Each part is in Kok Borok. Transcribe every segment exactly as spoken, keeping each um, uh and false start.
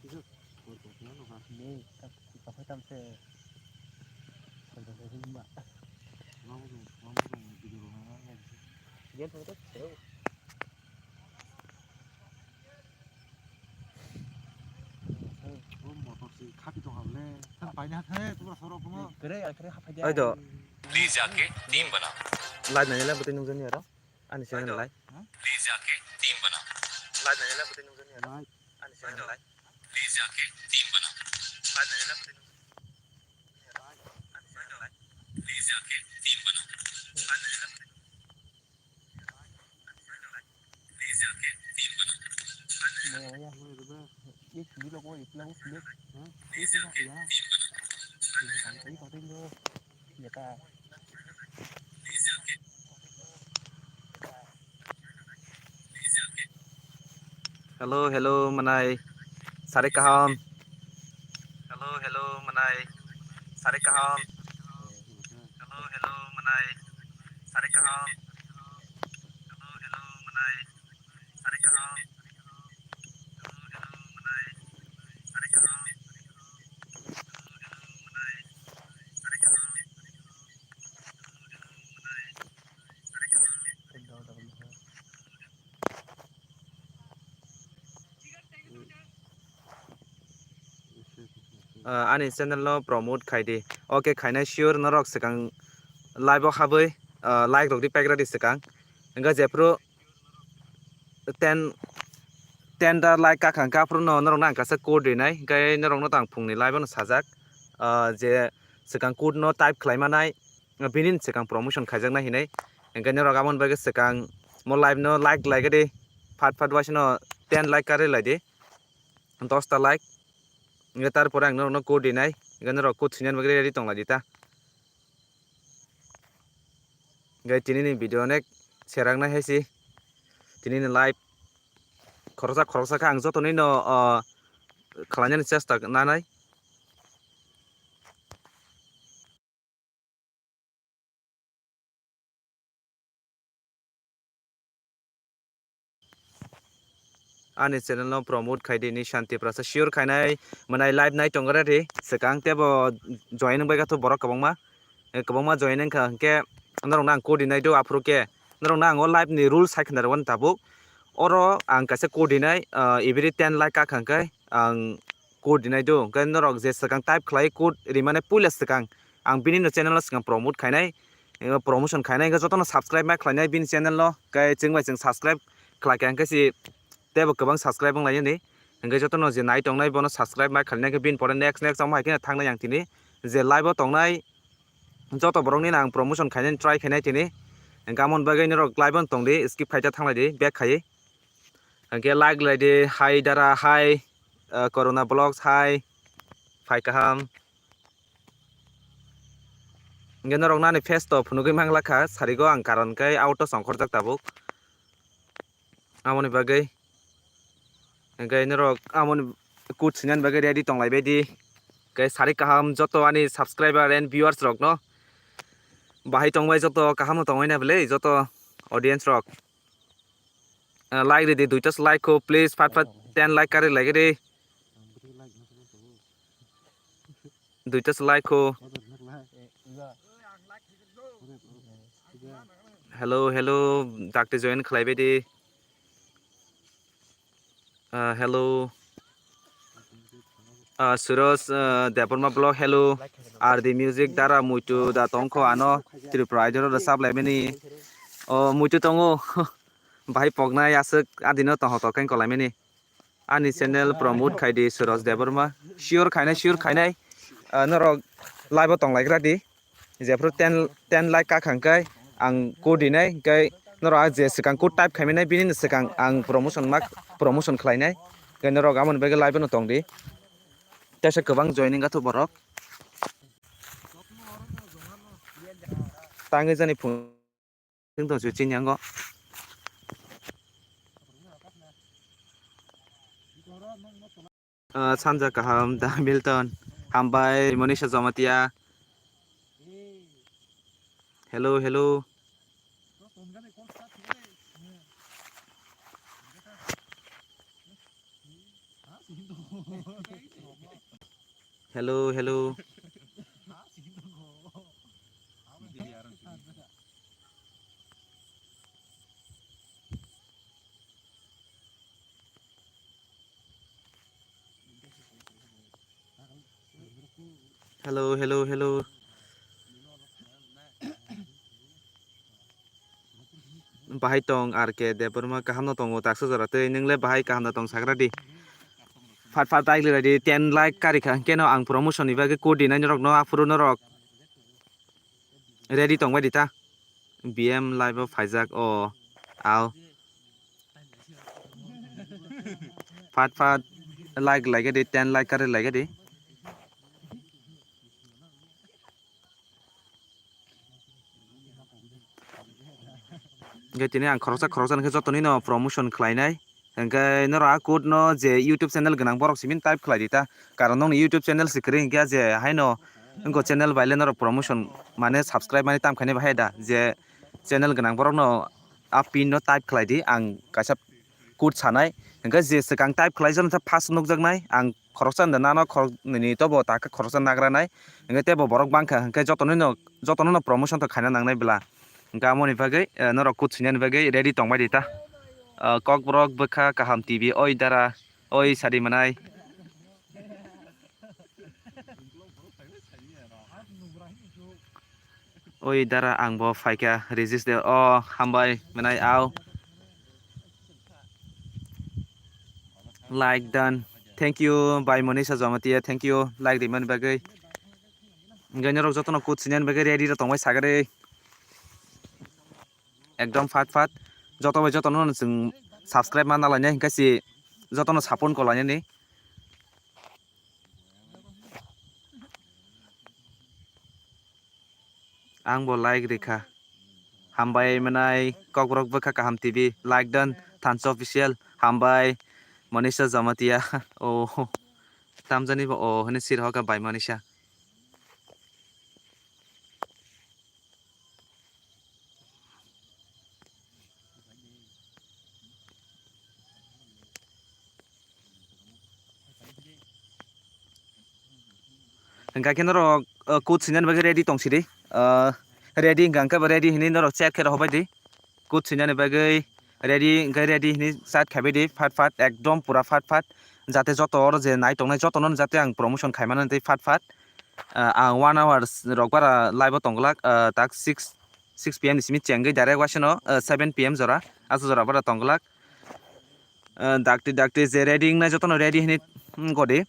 Ai do. Please jaake team banao. Live nainai le bwtwi nukjaknai aro. Ani channel lai. Please jaake team banao. Live nainai le bwtwi nukjaknai aro. Ani channel lai. Please jaake team banao. Live nainai le bwtwi nukjaknai aro. Ani channel lai. Please jaake team banao. Live nainai le bwtwi Hello, hello, manai. Sari kaham. Hello, hello, manai. Sari kaham. Hello, hello, manai. Sari kaham. Hello, hello, manai. Sari kaham. Hello, hello, manai. Sari kaham. Hello, hello, manai. Sari kaham. Ah, ani channel no promote khai di. Okay, khainai sure norok swkang live o habwi, ah, like rok di paikra di swkang. Hwnkhe jephru ten, ten ta like kakha hwnkhe aphuru no norok no ang kaisa code rinai. Hwnkhe norok no tang phungni live o no sajak. Ah, je swkang code no type khlai manai. Bini swkang promotion khaijaknai hinwi. Hwnkhe norok aboni bagwi swkang mo live no like lai di. Phat phat waisa no ten like karwi lai di. Dos ta like. Hwnkhe tarpore ang norok no code rinai. Hwnkhe norok code swinani bagwi ready tong lai di ta. Hwnkhe tini ni video onek seraknai hai se. Tini ni live khoroksa khoroksa khe ang joto ni no, o, khlainani chesta nanai. Ani channel no promote khai di ni Shanti Prasa sure khainai mwnai live nai tongo re di swkang tebo join wng bai kha borok kwbangma, eh, kwbangma join wng kha hwnkhe norok no ang code rinai do aphuru khe norok no ang o live ni rules hai khna rwmani tabuk oro ang kaisa code rinai, ah, every ten like kakha hwnkhe ang code rinai do, hwnkhe norok je swkang type khlai code rimani puila swkang ang bini no channel no swkang promote khainai, eh, promotion khainai, hwnkhe jotono subscribe ma khlainai bini channel no, hwnkhe chwng bai chwng subscribe khlai kha, hwnkhe si teibo kwbang subscribe wng lai ani, hwnkhe jotono je nai tongnai bono subscribe ma khlainai, hwnkhe bini pore next next omo hai kheno thangnai ang tini je live o tongnai joto borok nini ang promotion khainani try khainai tini, hwnkhe amoni bagwi norok live o tong di skip khaita thanglai di back khai. Hwnkhe like lai di, hi dara, hi, uh, Corona Vlogs, hi, phai kaham. Hwnkhe norok nani face to phunugwi mangla kha, sarigo ang karon khe auto songkhorjak tabuk. Amoni bagwi. Hwnkhe norok amoni code swinani bagwi ready tong lai bai di. Hwnkhe sari kaham joto ani subscriber and viewers rok no. Bahai tong bai joto kaham no tong bai na bwle joto audience rok. Ah, like ridi, duita se like kho, please, phat phat ten like kari lagi di. Duita se like kho. Hello, hello, dakti join khlai bai di. Ah, hello. Ah, Suraj, ah, Debbarma Vlog, hello. R D Music, Dara Muitu da tongkho ano Tripura Idol rwchap laimani. O, Muitu tongo. Bahai poknai aswk adino tongthok khe kolaimani. Ani channel promote khai di Suraj Debbarma. Sure khainai, sure khainai. Ah, norok live o tong lai gra di. Jephru ten, ten like kha hwnkhe ang code rinai, hwnkhe norok ah je swkang code type khai mani bini ni swkang ang promotion ma, promotion khlai nai. Hwnkhe norok amoni bagwi live no tong di. Teisa kwbang joining gathok borok. Tangwi jani phung. Tong tong su chini ango. Ah, sanja kaham, da Milton. Hambai, Monisha Jamatia. Hello, hello. Hello, hello. Hello, hello, hello. Bahai tong R K Debbarma, kaham no tongo, taksa jora tei nwng le bahai kaham no tong sagra di. Fat fat like le di, ten like kari kha, hwnkhe no ang promotion ni bagwi code di nai norok no, aphuru norok ready tong bai di ta. B M live o phaijak o, ao. Fat fat like lai di, ten like kari lai di. Hwnkhe tini ang khoroksa khoroksa hwnkhe joto nino promotion khlainai. Hwnkhe norok a code no je YouTube channel gwnang borok simi type khlai di ta. Karon nokni YouTube channel se kwrwi hwnkhe je haino wngkha channel bai le norok promotion mane subscribe mani tam khainai bahai da. Je channel gwnang borok no a pin no type khlai di, ang kaisa code sanai. Hwnkhe je swkang type khlaijak, first nukjaknai, ang khoroksa hwnda nano khorok nini tobo ta khe khoroksa nagranai. Hwnkhe teibo borok bangkha, hwnkhe jotono no, jotono no promotion to khaina nangnai bwla. Hwnkhe amoni bagwi, eh, norok code swinani bagwi ready tongbai di ta. Eh, Kokborok bwkha kaham T V, oi dara, oi sadi manai. Oi dara, ang bo phaikha, register. O, hambai, mwnai, ao. Like done. Thank you, bai Monisa Jamatia. Thank you, like rimani bagwi. Hwnkhe norok jotono code sinani bagwi ready rw tongbai sagari. Ekdom fat fat. Joto bai jotono chwng subscribe ma nalainai, hwnkhe si jotono support kolainani. Ang bo like rikha. Hambai mwnai Kokborok bwkha kaham T V. Like done, Thansa Official. Hambai Monisa Jamatia. Oh, tamjani bo oh hwnwi sir hoka bai Monisa. Hwnkha khe norok, uh, code sinani bagwi ready tong sidi. Uh, ready hwnkha khe bo ready hinwi norok chat khe rohorbai di. Code sinani bagwi ready hwnkhe ready hinwi chat khaibai di, fat fat, ekdom pura fat fat. Jate joto oro je nai tongnai jotono jate ang promotion khaimani tei fat fat. Uh, ang one hours rok bara live o tongglak, uh, tak six, six P M ni simi chengwi direct waisano, uh, seven P M jora, aso jora bara tongglak. Uh, dakti dakti je ready wngnai jotono ready hinwi, mm, godi.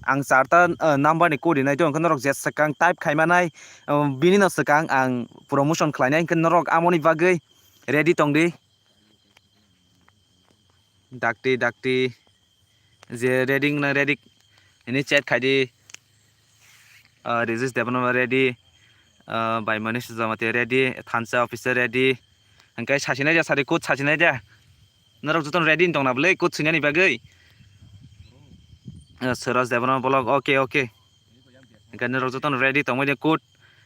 Ang charta, uh, number ni code rinai tong, hwnkhe norok je swkang type khaimanai, uh, bini no swkang ang promotion khlainai, hwnkhe norok amoni bagwi ready tongdi. Dakti dakti je ready wngnai ready hinwi chat khaidi. Uh, Regis Debbarma ready, uh, bai Manish Jamatia ready, Thansa Officer ready. Hwnkhe sasinai ja sadi, code sasinai ja. Norok jotono ready wng tongna bwle code swinani bagwi? Eh, Suraj Debbarma vlog, okay, okay. Hwnkhe norok jotono ready tongbai de code.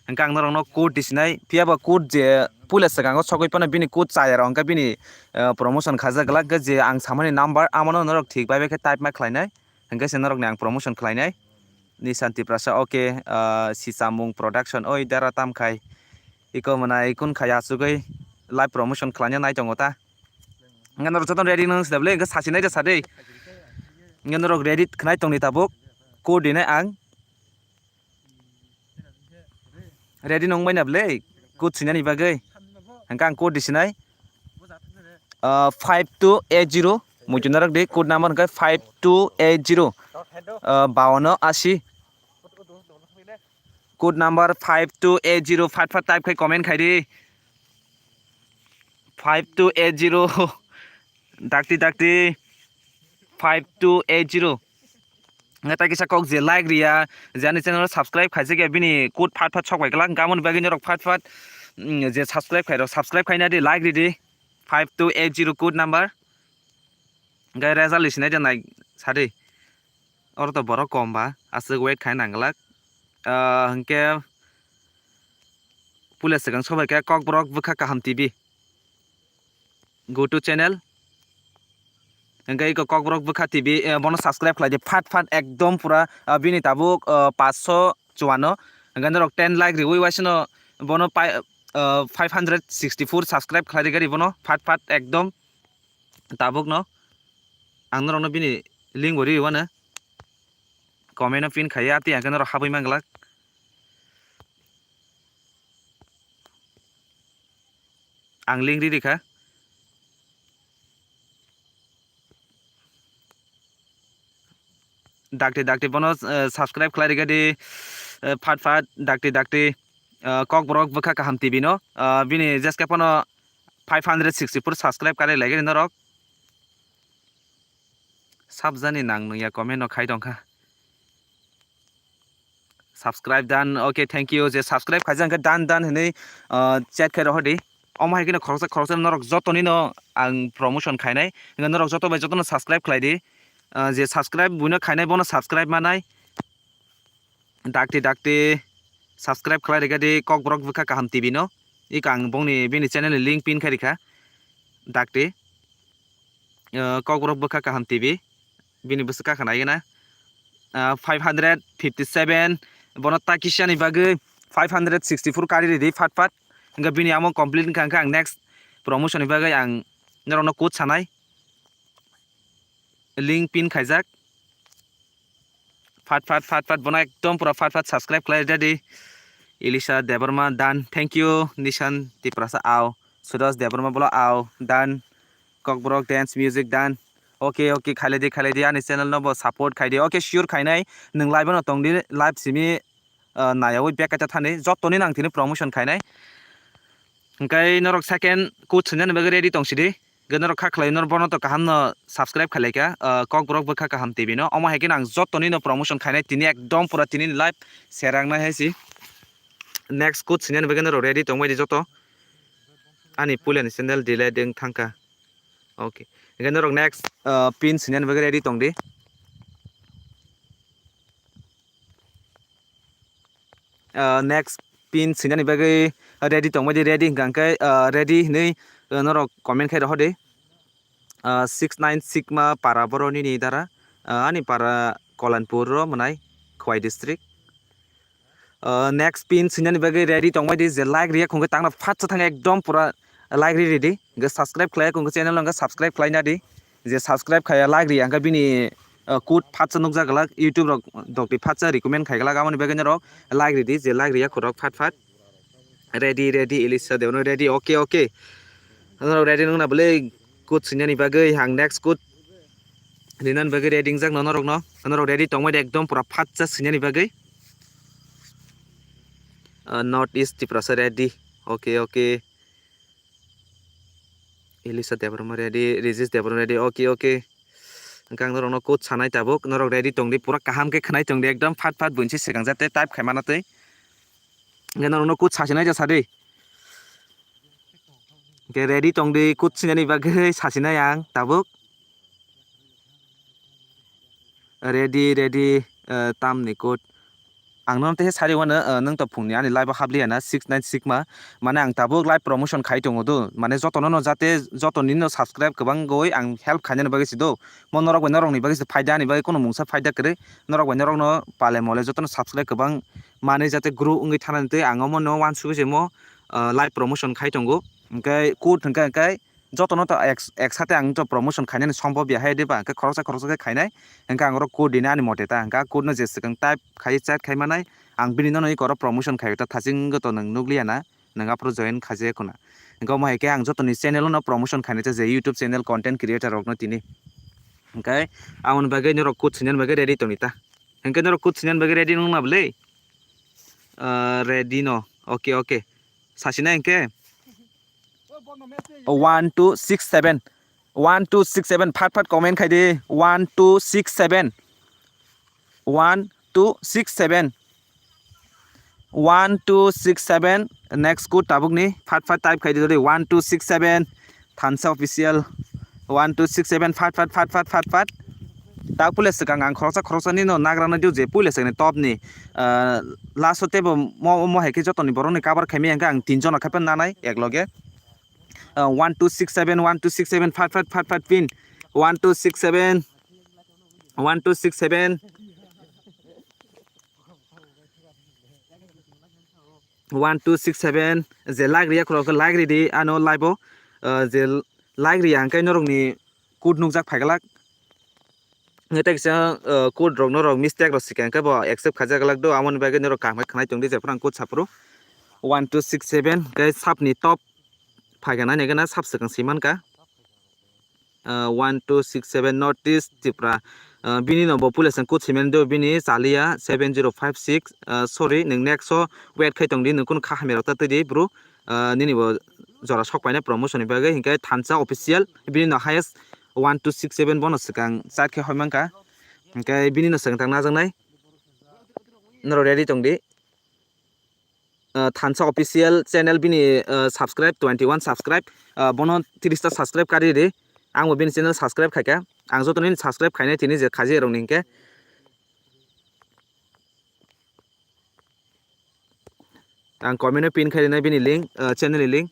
Hwnkhe ang norokno code di sinai. Phiya ba code je puila swkango sogwi phano bini code chaya rok hwnkhe bini, eh, promotion khajak glak. Hwnkhe je ang samani number, amono norok thik bai bai khe type ma khlainai. Hwnkhe se norokni ang promotion khlainai. Nishan Tiprasa, okay, eh, Sichamung Production, oi dara tam khai. Iko mwnai kun khai achugwi live promotion khlaina nai tongo ta. Hwnkhe norok jotono ready nang sida bwle, hwnkhe sasinai de sa de. Hwnkhe norok ready khnai tongdi tabuk. Code dinai ang. Ready nongbai na bwle? Code sinani bagwi. Hwnkhe ang code di sinai. Ah, five two eight zero. Muitu narok di code number hwnkhe five two eight zero. Ah, bawano asi. Code number five two eight zero, fat fat type khai comment khai di. Five two eight zero. Dakti dakti. Five two eight zero. Ngai ta kisa kok je like riya, je ani channel subscribe khaijak ya, bini code fat fat sok bai glak, gamon bagwi norok fat fat, mm, je subscribe khai rok subscribe khaina di, like ridi. Five two eight zero code number. Ngai result sinai de nai sadi. Oro to borok kom ba, aswk wait khai nang glak. Ah, hwnkhe puila swkang sobai khe Kokborok bwkha kaham T V. Go to channel. Hwnkhe iko Kokborok Bwkha T V, eh, bono subscribe khlai di, phat phat ekdom pura, ah, bini tabuk, ah, paanch sho chuanno. Hwnkhe norok ten like riwi waisano bono pai-, ah, five hundred sixty four subscribe khlai di gari bono, phat phat ekdom tabukno. Ang norokno bini link bo riwi mano. Comment o pin khaiya, tei hwnkhe norok habwi manglak. Ang link riri kha. Dakti dakti bono, eh, subscribe khlai rikha di, eh, phat phat dakti dakti, eh, Kokborok Bwkha Kaham T V no. Eh, bini jeske phano five hundred sixty four subscribe kari lai gani norok. Sabjani nang nungya comment no khai tongkha. Subscribe done, okay, thank you. Je subscribe khaijak hwnkhe done done hinwi, ah, chat khai rohor di. Omo hai kheno khoroksa khoroksa norok jotoni no ang promotion khainai. Hwnkhe norok joto bai jotono subscribe khlai di. Ah, je subscribe buino khainai bono subscribe manai. Dakti dakti subscribe khlai rikha di Kokborok Bwkha Kaham T V no. Iko ang bongni bini channel ni link pin khai rikha. Dakti, ah, Kokborok Bwkha Kaham T V. Bini bwswk kha khna yena, ah, five hundred fifty seven, bono ta kisani bagwi five hundred sixty four kari ridi phat phat. Hwnkhe bini amo complete wngkha, hwnkhe ang next promotion ni bagwi ang norokno code sanai. Link pin khaijak. Phat phat phat phat bono ekdom pura phat phat subscribe khlai ridi. Elisha Debbarma done. Thank you. Nishan Tiprasa au. Sudas Debbarma bolo au. Done. Kokborok dance music done. Okay, okay, khailai di, khailai di, ani channel no bo support khai di. Okay, sure khainai. Nwng live no tong di, live simi, ah, nayawi bek kaisa thani. Jotoni nang tini promotion khainai. Hwnkhe norok second code swngnani bagwi ready tong sidi. Hwnkhe norok kha khlai norok bono to kaham no subscribe khailai kha, ah, Kokborok Bwkha Kaham T V no. Omo hai khe ang jotoni no promotion khainai tini ekdom pura tini live serang nai hai si. Next code swngnani bagwi norok ready tong bai di joto. Ani puilani channel delete wng thangkha. Okay. Hwnkhe norok next, ah, pin swngnani bagwi ready tong di. Ah, next pin swngnani bagwi ready tong bai di, ready hwnkha hwnkhe, ah, ready hinwi, ah, norok comment khai rohor di. Ah, six nine Sigma para boro nini dara, ah, ani para Kolanpur ro mwnai Khowai district. Ah, next pin swngnani bagwi ready tong bai di, je like riya khungkhe tangna phatsa thang ekdom pura like ri ridi. Hwnkhe subscribe khlai khungkhe channel hwnkhe subscribe khlai na di. Je subscribe khaiya like riya hwnkhe bini, ah, code phatsa nukjak glak YouTube rok dokti phatsa recommend khai glak, aboni bagwi norok like ridi, je like riya khorok phat phat. Ready, ready, Elisha Debbarma ready, okay, okay. Norok ready nungna bwle code swngnani bagwi, ang next code rinani bagwi ready wngjak no norok no. Norok ready tong bai di ekdom pura phatsa swngnani bagwi. Ah, North East Tiprasa ready. Okay, okay. Elisha Debbarma ready, Regis Debbarma ready. Okay, okay. Hwnkhe ang norokno code sanai tabuk, norok ready tong di, pura kaham khe khwnai tong di, ekdom phat phat buini se swkang jate type khai mana twi. Hwnkhe norokno code sasinai ja sadi. Hwnkhe ready tong di, code sinani bagwi sasinai ang tabuk. Ready, ready, eh, tamni code. Ang nono teisa sari wano, eh, nwng to phungni ani live o habliya na six nine Sigma. Mane ang tabuk live promotion khai tongo do. Mane jotono no jate, jotoni no subscribe kwbang goi ang help khainani bagwi si do. Mo norok bai norokni bagwi si phaida ani bagwi kono mungsa phaida kwrwi. Norok bai norokno pale mole jotono subscribe kwbang manwi jate grow wngwi thanani tei ang omo no wansugwi se mo, ah, live promotion khai tongo. Hwnkhe code hwnkhe, hwnkhe jotono to ek, ek sate ang to promotion khainani sombhob ya hai diba, hwnkhe khoroksa khoroksa khe khainai. Hwnkhe ang oro code rinani mote ta, hwnkhe a code no je swkang type khai chat khai manai, ang bini nono iko oro promotion khai ta thaching wngwi to nwng nukliya na, nwng aphuru join khaijak khuna. Hwnkhe omo hai khe ang jotoni channel no promotion khainai ta je YouTube channel content creator rokno tini. Hwnkhe aboni bagwi norok code sinani bagwi ready tongni ta. Hwnkhe norok code sinani bagwi ready nung na bwle? Ah, ready no. Okay, okay. Sasinai hwnkhe? One two six seven. One two six seven. Phat phat comment khai di. One two six seven. One two six seven. One two six seven. Next code tabukni. Phat phat type khai di dori. One two six seven. Thansa official. One two six seven. Phat phat phat phat phat phat. Tak puila swkang ang khoroksa khoroksa nino nagra nai je puila swkang ni top ni, ah, last o tebo mo, mo hai khe jotoni borok ni cover khai maya hwnkhe ang tin jona khai phano nanai ek loge. Ah, one two six seven, one two six seven, phat phat phat phat pin. One two six seven, one two six seven, one two six seven. Je like riya khorok like ridi ano live o, uh, je like riya hwnkhe norokni code nukjak phaiglak. Nge tei kisa, uh, code rok norok mistake rok swkang khe bo accept khaijak glak do, amoni bagwi norok kaham khe khwnai tongdi, jephuru ang code saphuru one two six seven khe sapni top phaikha nai nai gana sap swkang swi mankha. Uh, one two six seven North East Tripura. Uh, bini no bo puila chwng code swiman do, bini chaliya seven zero five six. Uh, sorry, nwng next o wait khai tongdi, nwng kunu kha hamya rok ta twi di bro. Uh, nini bo jora sok paina promotion ni bagwi hinkhe Thansa official, bini no highest one two six seven bono swkang chat khe hoi mankha. Hinkhe bini no swkang tang najaknai. Norok ready tongdi. Uh, Thansa official channel bini, uh, subscribe twenty one subscribe, uh, bono tris ta subscribe kari di. Ang bo bini channel subscribe khaikha. Ang joto nini subscribe khainai tini je khaji rok ni hinkhe. Ang comment o pin khai rinai bini link, uh, channel ni link.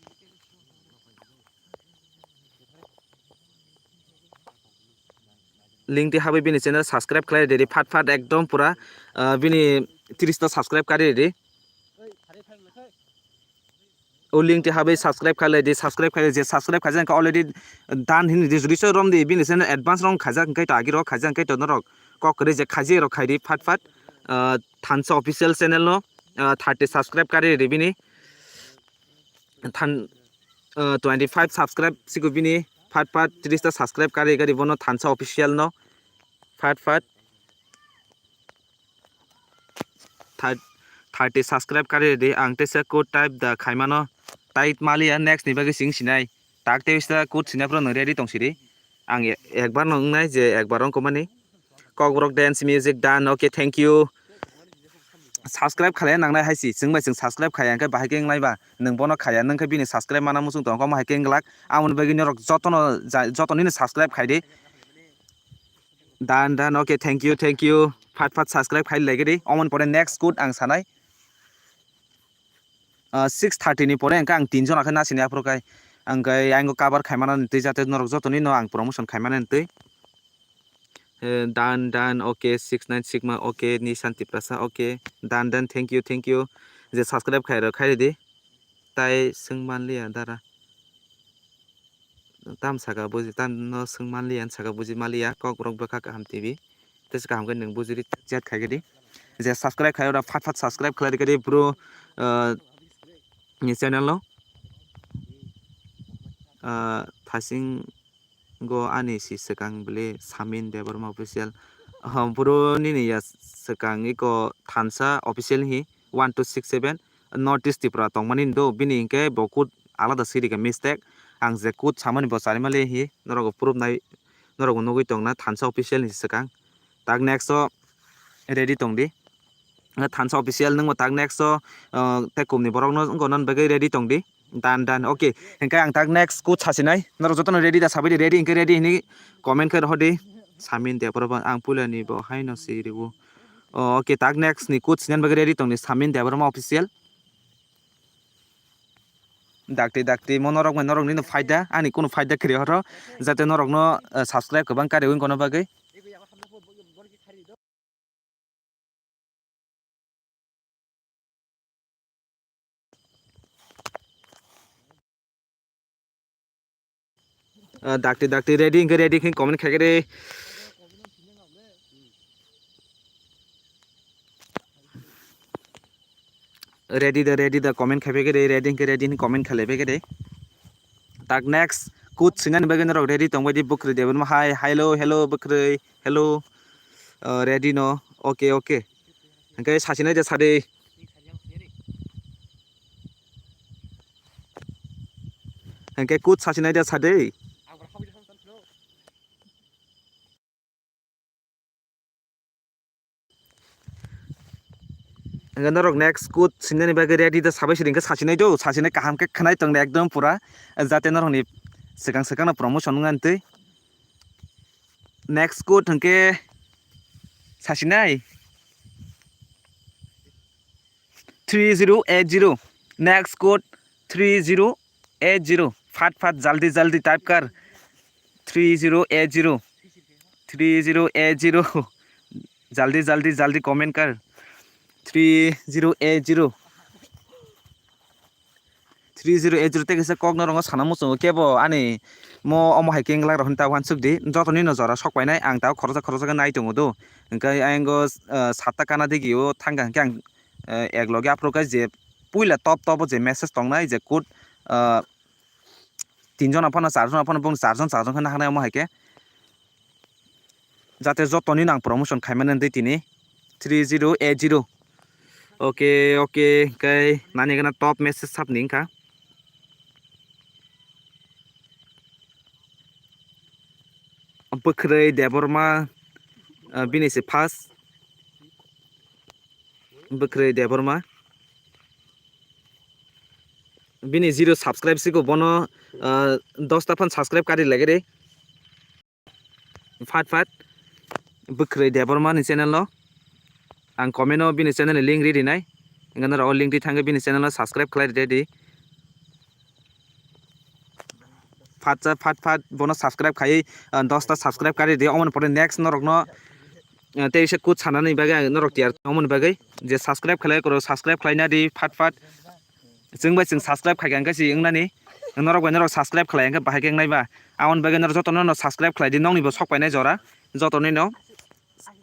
Link ti habwi bini channel subscribe khlai ridi phat phat ekdom pura, uh, bini tris ta subscribe kari ridi. O link ti habwi subscribe khlai di, subscribe khlai di, je subscribe khaijak khe already done hini di, jodi se rom di, bini channel advance rok khaijak hwnkhe to agi rok khaijak hwnkhe to norok kok kwrwi je khaijak rok khai di phat phat, uh, Thansa official channel no, uh, thirty subscribe kari ridi bini. Than, uh, twenty five subscribe siku bini phat phat tris ta subscribe kari kari bono Thansa official no phat phat thir-, thirty subscribe kari di. Ang teisa code type da khaimano, type maliya, next ni bagwi sing sinai. Tak teisa code sinai phuru nwng ready tong sidi. Ang e-, ekbar no wngnai je ekbar wngkha mani. Kokborok dance music done. Okay, thank you. Subscribe khalai nangnai hai si, chwng bai chwng subscribe khaya hwnkhe bahai khe wngnai ba, nwng bono khaya, nwng khe bini subscribe mana muchung tongo, omo hai khe wng glak. Amoni bagwi norok jotono ja-, joto nini subscribe khai di. Done, done. Okay, thank you, thank you. Phat phat subscribe khai lai di. Omoni pore next code ang sanai. Ah, six thirty ni pore hwnkhe ang tin jona khe nasini aphuru khai. Ang khai ang cover khai mana twi jate norok joto ni no ang promotion khai mana twi. Eh, done, done. Okay, six nine Sigma. Okay, Nissan Tiprasa. Okay, done, done. Thank you, thank you. Je subscribe khai rok khai di. Tai swng manliya dara. Tam saka buji, tam no swng manliya, saka buji maliya, kok rok bwkha kaham T V. Tei se kaham khe nwng bujiri chat khai di. Je subscribe khai ora phat phat subscribe khlai di bro, uh, ni channel no. Uh, thasing go ani si swkang bwle Samin Debbarma official. Oh, bro nini ya swkang iko Thansa official hi one two six seven North East Tripura tongmani do bini hinkhe bo code alada siri khe mistake. Ang je code samani bo charimali hi norok bo proof nai, norok bo nugui tongna Thansa official ni swkang. Tak next o ready tong di. Thansa official nwng bo tak next o, uh, tei kumni borok no wngkha non bagwi ready tong di. Done, done. Okay. Hinkhe ang tak next code sasinai. Norok jotono ready da sabai di, ready hinkhe ready hini comment khe rohor di. Samin Debbarma ang puila ni bo haino si ribu. Oh, okay, tak next ni code sinan bagwi ready tong di Samin Debbarma official. Dakti dakti mo norok bai norok nini faida ani kunu faida kiri horo jate norok no, uh, subscribe kwbang kari wng kono bagwi. Ah, dakti dakti ready hinkhe ready hinkhe comment khaikhe de. Ready da ready da comment khaiphaikhe de, ready hinkhe ready hinkhe comment khailaiphai khe de. Tak next code sinani bagwi norok ready tongbai di Bwkrwi Debbarma hai, hello hello Bwkrwi. Hello. Uh, ready no? Okay, okay. Hwnkhe sasinai de sadi. Hwnkhe code sasinai de sadi. Hwnkhe norok next code sinani bagwi ready da sabai sidi hwnkhe sasinai do, sasinai kaham khe khwnai tongdi ekdom pura, jate norokni swkang swkang no promotion wngani twi. Next code hwnkhe sasinai three zero eight zero, next code three zero eight zero, fat fat jaldi jaldi type kar Three zero eight zero. Three zero eight zero. Jaldi, jaldi, jaldi comment kar. Three zero eight zero. Three zero eight zero tei kaisa kok norok no sana muchungo kebo ani mo omo hai khe glak rok hinwi ta uansuk di. Joto ni no jora sok painai ang ta khoroksa khoroksa khe nai tongo do. Hwnkhe ayang o, ah, satta kana digi o thang kha hwnkhe ang, ah, ek loge aphuru khe je puila top top o je message tongnai je code, ah, tin jona phano, char jona phano, bong char jon, char jon khe naharnai omo hai khe. Jate joto ni nang promotion khaimani hwnwi tini three zero eight zero. Okay, okay, hwnkhe nani gana top message sap ni wngkha. Bwkhwrwi Debbarma, ah, bini se first. Bwkhwrwi Debbarma. Bini zero subscribe siko bono, ah, dosta phan subscribe kari lagiri. Phat phat. Bwkhwrwi Debbarma ni channel no. Ang comment o bini channel ni link ri rinai. Hwnkhe norok o link ri thangwi bini channel no subscribe khlai ridi. Phatsa phat phat bono subscribe khai, ah, dosta subscribe kari di. Omoni pore next norokno, ah, tei se kut sanani bagwi ang norok tiyar omoni bagwi je subscribe khlai koro subscribe khlaina di phat phat. Chwng bai chwng subscribe khai kha hwnkhe si wngnani. Norok bai norok subscribe khlai hwnkhe bahai khe wngnai ba. Aboni bagwi norok jotono no subscribe khlai di nokni bo sok painai jora. Jotono no.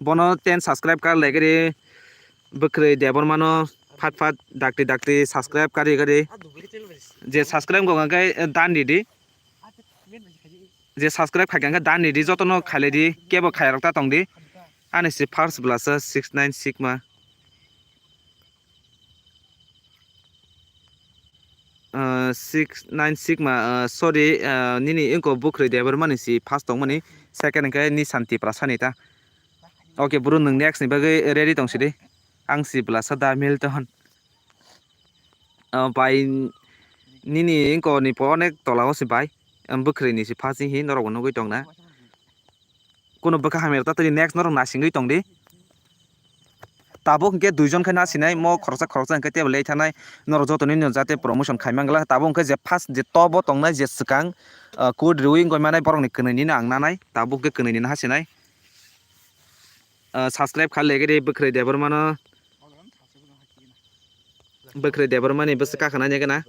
Bono ten subscribe kar lai kari Bwkhwrwi Debbarma no phat phat dakti dakti subscribe kari kari. Je subscribe wngkha hwnkhe dan ridi. Je subscribe khaikha hwnkhe dan ridi, jotono khailai di, kebo khaiya rok ta tong di. Ani si first bwlasa six nine Sigma. Ah, six nine Sigma, ah, sorry, ah, nini wngkha Bwkhwrwi Debbarma ni si first tongmani, second hwnkhe Nissan Tiprasa ni ta. Okay, bro, nwng next ni bagwi ready tong sidi. Ang si bwlasa da Milton. Ah, bai, nini wngkha ni po onek tola o si bai. Ang Bwkhwrwi ni si first hi norok bo nugwi tong na. Kuno bwkha hamya ta twi next norok nasingwi tong di. Tabuk hwnkhe duijon khe nasinai, mo khoroksa khoroksa hwnkhe tebo lei thanai, norok joto nini jate promotion khai mangla. Tabuk hwnkhe je first je top o tongnai je swkang, ah, code riwi wngwi manai borokni kwnwi nini ang nanai, tabuk hwnkhe kwnwi nini hasinai. Ah, subscribe kha legedi Bwkhwrwi Debbarma no. Bwkhwrwi Debbarma ni bwswk kakhwna nigana.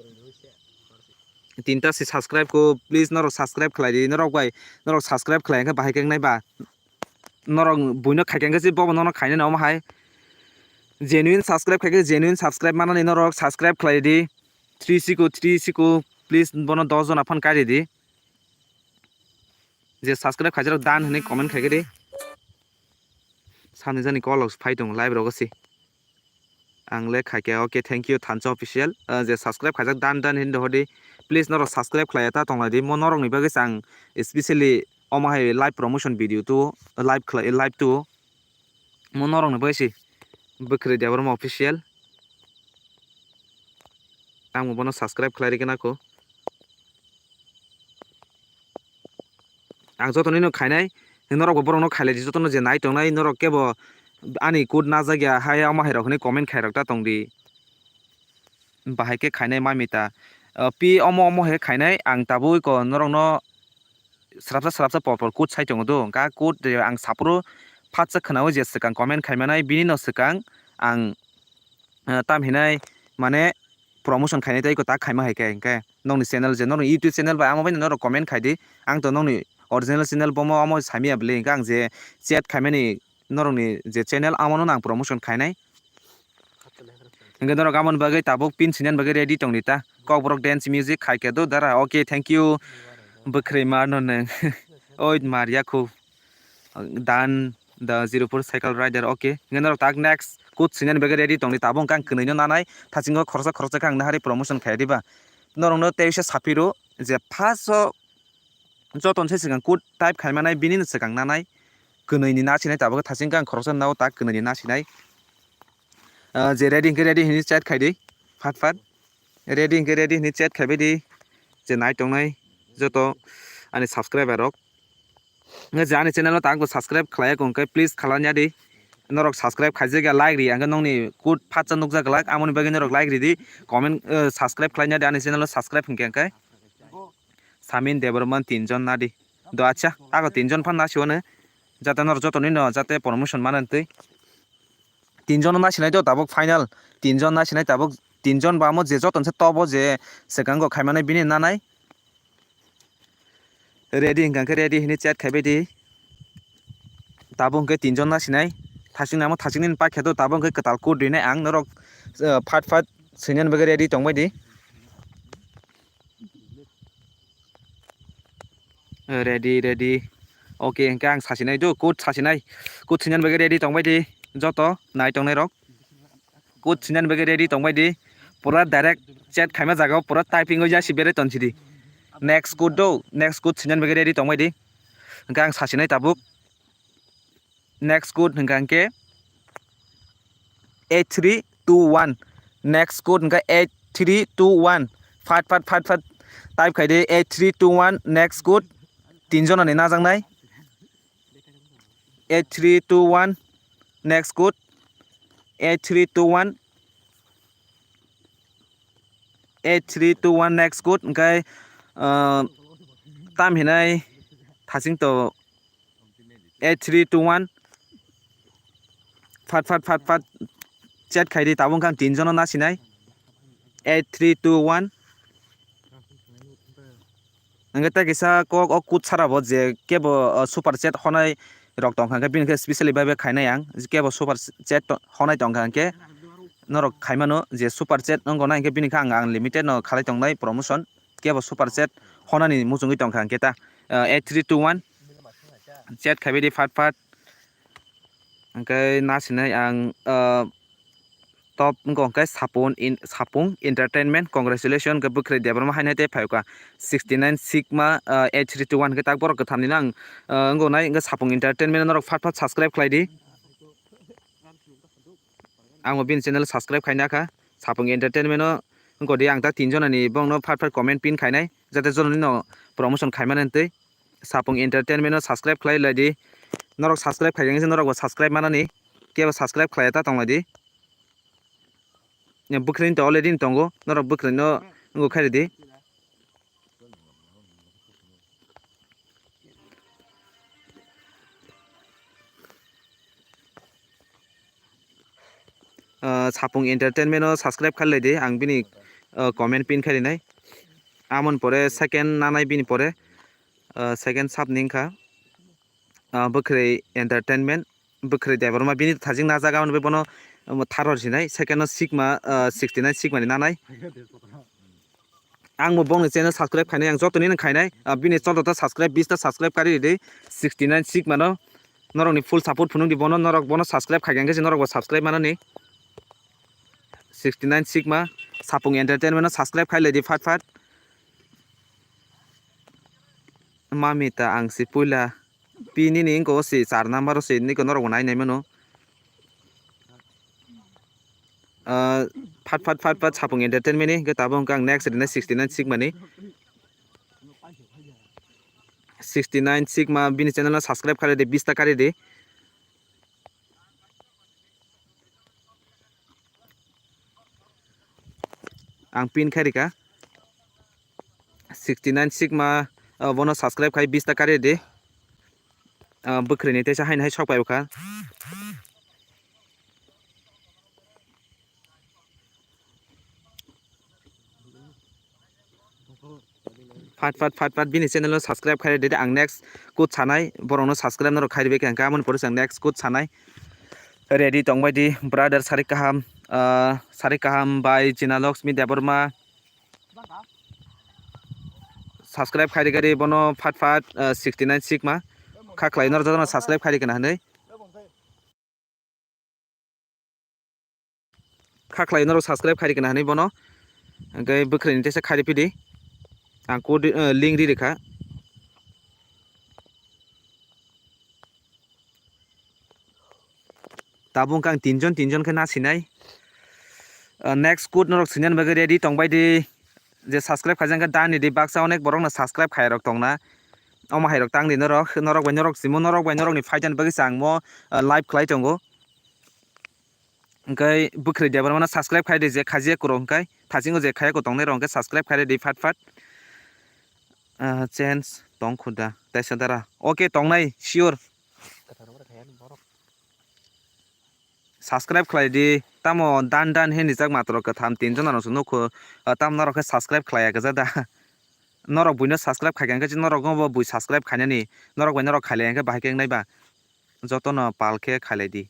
Tinta si subscribe ko, please norok subscribe khlai di, norok bai, norok subscribe khlai hwnkhe bahai khe wngnai ba. Norok buino khai khe hwnkhe se bobo nono khainai omo hai. Genuine subscribe khai khe genuine subscribe manani norok subscribe khlai di. Three siko, three siko, please bono dos jona phan kari di. Je subscribe khaijak dan hwnwi comment khai khe di. Sani jani call rok phai tongo live rogo se. Ang le khaikhe, okay, thank you, Thansa Official. Ah, je subscribe khaijak dan dan hinwi hodi. Please norok subscribe khlai ta tonglai di. Mo norokni bagwi se ang specially omo hai live promotion video tu live khlai, live tu. Mo norokni bagwi se Bwkhwrwi Debbarma Official. Ang bo bono subscribe khlai rikhe nako. Ang jotono no khainai, norok bo borok no khailai di, jotono je nai tongnai, norok kebo ani code najak ya hai, omo hai rok hinwi comment khai rok ta tong di. Bahai khe khainai mami ta. Ah, pi omo omo hai khainai, ang tabuk ko norok no srapsa srapsa por por code sai tongo do. Hwnkha code je ang saphuru phatsa khwnawi je swkang comment khai manai, bini no swkang ang, ah, tam hinai mane promotion khainai tei ko ta khaima hai khe, hwnkhe nokni channel je nokni YouTube channel bai amo bai norok comment khai di. Ang to nokni original channel bomo amo samiya bwle, hwnkhe ang je chat khaimani norokni je channel amo no ang promotion khainai. Hwnkhe norok amoni bagwi tabuk pin sinani bagwi ready tong di ta. Kokborok dance music khai khe do dara. Okay, thank you. Bwkhwrwi mar no nwng. Oi mar ya khu. Dan the zero four cycle rider, okay. Hwnkhe norok tak next code sinani bagwi ready tong di, tabuk hwnkhe ang kwnwi no nanai, thasingo khoroksa khoroksa khe ang nahari promotion khai diba. Norok no teisa saphiro je first o joto ni sai swkang code type khai manai, bini no swkang nanai, kwnwi ni nasinai, tabuk thasing khe ang khoroksa nao tak kwnwi ni nasinai. Ah, je ready hwnkhe ready hinwi chat khai di, phat phat. Ready hwnkhe ready hinwi chat khai bai di, je nai tongnai joto ani subscriber rok. Hwnkhe je ani channel o tabuk subscribe khlai ya kho hwnkhe please khlai ya di. Norok subscribe khaijak ya, like ri ya, hwnkhe nokni code phatsa nukjak glak, amoni bagwi norok like ri di, comment, eh, subscribe khlai ya di, ani channel o subscribe hwnkhe hwnkhe. Samin Debbarma tin jon nadi. Do acha, ako tinjon phan nasio no, jate nor joto ni no jate promotion mana twi. Tinjon nasinai do tabuk final, tinjon nasinai tabuk, tinjon bamo je joto se tobo je sekango khaimani bini nanai. Ready hingka khe ready hini chat khaibai di. Tabuk hingke tinjon nasinai. Thasing namo thasing nini pakhe do tabuk hingke kwtal code rinai ang norok, eh, phat phat swinani bagwi ready tongbai di. Eh, ready, ready. Okay, hingke ang sasinai do, code sasinai. Code swinani bagwi ready tongbai di. Joto nai tongnai rok. Code swinani bagwi ready tongbai di. Pura direct chat khaima jaga o pura typing o jasi berai tonsidi. Next code do, next code swinani bagwi ready tongbai di. Hingke ang sasinai tabuk. Next code hingka hingke eight three two one. Next code hingka eight three two one. Phat phat phat phat type khai di eight three two one next code. Tinjon ani najaknai. Eight three two one next code. Eight three two one. Eight three two one next code hingke, ah, tam hinai thasing to eight three two one. Phat phat phat phat chat khai di tabuk ang tinjon no nasinai. Eight three two one. Hingke tei kisa kok o code sara bo je kebo, o, super chat honai rok tongkha hingke bini khe specially bai bai khainai ang je kebo super chat to-, honai tongkha hingke norok khaimano je super chat wngkha na hingke bini khe ang unlimited no khalai tongnai promotion kebo super chat honani muchungwi tongkha hingke ta, o, eight three two one chat khaibai di phat phat. Hingke nasinai ang, ah, top wngkha hingke Sapung in-, Sapung Entertainment, congratulations, hingke Bwkhwrwi Debbarma haino tei phaikha sixty nine Sigma, ah, eight three two one, hingke tak borok kwthamni no ang, ah, wngkha nai hingke Sapung Entertainment norok phat phat subscribe khlai di. Ang bo bini channel subscribe khaina kha, Sapung Entertainment no wngkha di ang tak tin jona ni bongno phat phat comment pin khainai, jate joto ni no promotion khaimani twi. Sapung Entertainment no subscribe khlai lai di. Norok subscribe khai khe norok bo subscribe manani. Kebo subscribe khlai ta tong lai di. Bwkhwrwi to already tongo. Norok bwkhwrwi no wngkha khe di. Ah, Sapung Entertainment no subscribe khlai lai di. Ang bini, ah, comment pin khlai nai. Amon pore second nanai bini pore, ah, second sub ni wngkha, ah, Bwkhwrwi Entertainment, Bwkhwrwi Debbarma bini thajik najak, amoni bai bono, um, tharo sinai, second no Sigma, ah, sixty nine Sigma ni nanai. Ang bo bongni channel subscribe khainai, ang jotoni no khainai, ah, bini chwlta ta subscribe, bis ta subscribe kari di, sixty nine Sigma no, norokni full support phunuk di bono, norok bono subscribe khai khe norok bo subscribe manani. Sixty nine Sigma, Sapung Entertainment no subscribe khai lai di phat phat. Mami ta ang si puila. Pi nini wngkha o si char number o si nini norok bo nai nai mano. Ah, phat phat phat phat Sapung Entertainment ni hwnkhe tabuk hwnkhe ang next rinai sixty nine Sigma ni. Sixty nine Sigma bini channel no subscribe kari di, bis ta kari di. Ang pin khai rikha. Sixty nine Sigma, ah, bono subscribe khai bis ta kari di. Ah, bwkhwrwi ni teisa haino hai sok pai kha. Phat phat phat phat bini channel no subscribe khai di, ang next code sanai borok no subscribe norok khai rikha hwnkhe amoni pore ang next code sanai. Ready tong bai di brother, sari kaham, ah, sari kaham bai Jina Lakshmi Debbarma. Subscribe khai rikha di bono phat phat, ah, sixty nine Sigma. Kha khlai norok jotono subscribe khai rikha na hinwi. Kha khlai norok subscribe khai rikha na hinwi bono. Hwnkhe bwkhwrwi ni teisa khai riphi di. Ang code, ah, link ri rikha. Tabuk ang tinjon, tinjon khe nasinai. Ah, next code norok swinani bagwi ready tong bai di. Je subscribe khaijak khe dani di baksa onek borok no subscribe khai rok tong na. Omo hai rok tang di norok, norok bai norok simo, norok bai norok ni phaijani bagwi se ang mo, ah, live khlai tongo. Hwnkhe bwkhwrwi Debbarma no subscribe khai di je khajiya kwrwng hwnkhe, thasingo je khaiya kwrwng tongnai rok hwnkhe subscribe khai di phat phat. Ah, chance tong khuda. Taisa dara. Okay, tongnai, sure. Subscribe khlai di. Tamo dan dan hini jak matro katham tin jona rok nukho. Ah, tam norok khe subscribe khlai ya kaja da. Norok buino subscribe khai khe norok no bo bui subscribe khainani. Norok bai norok khailai khe bahai khe wngnai ba. Jotono pal khe khailai di.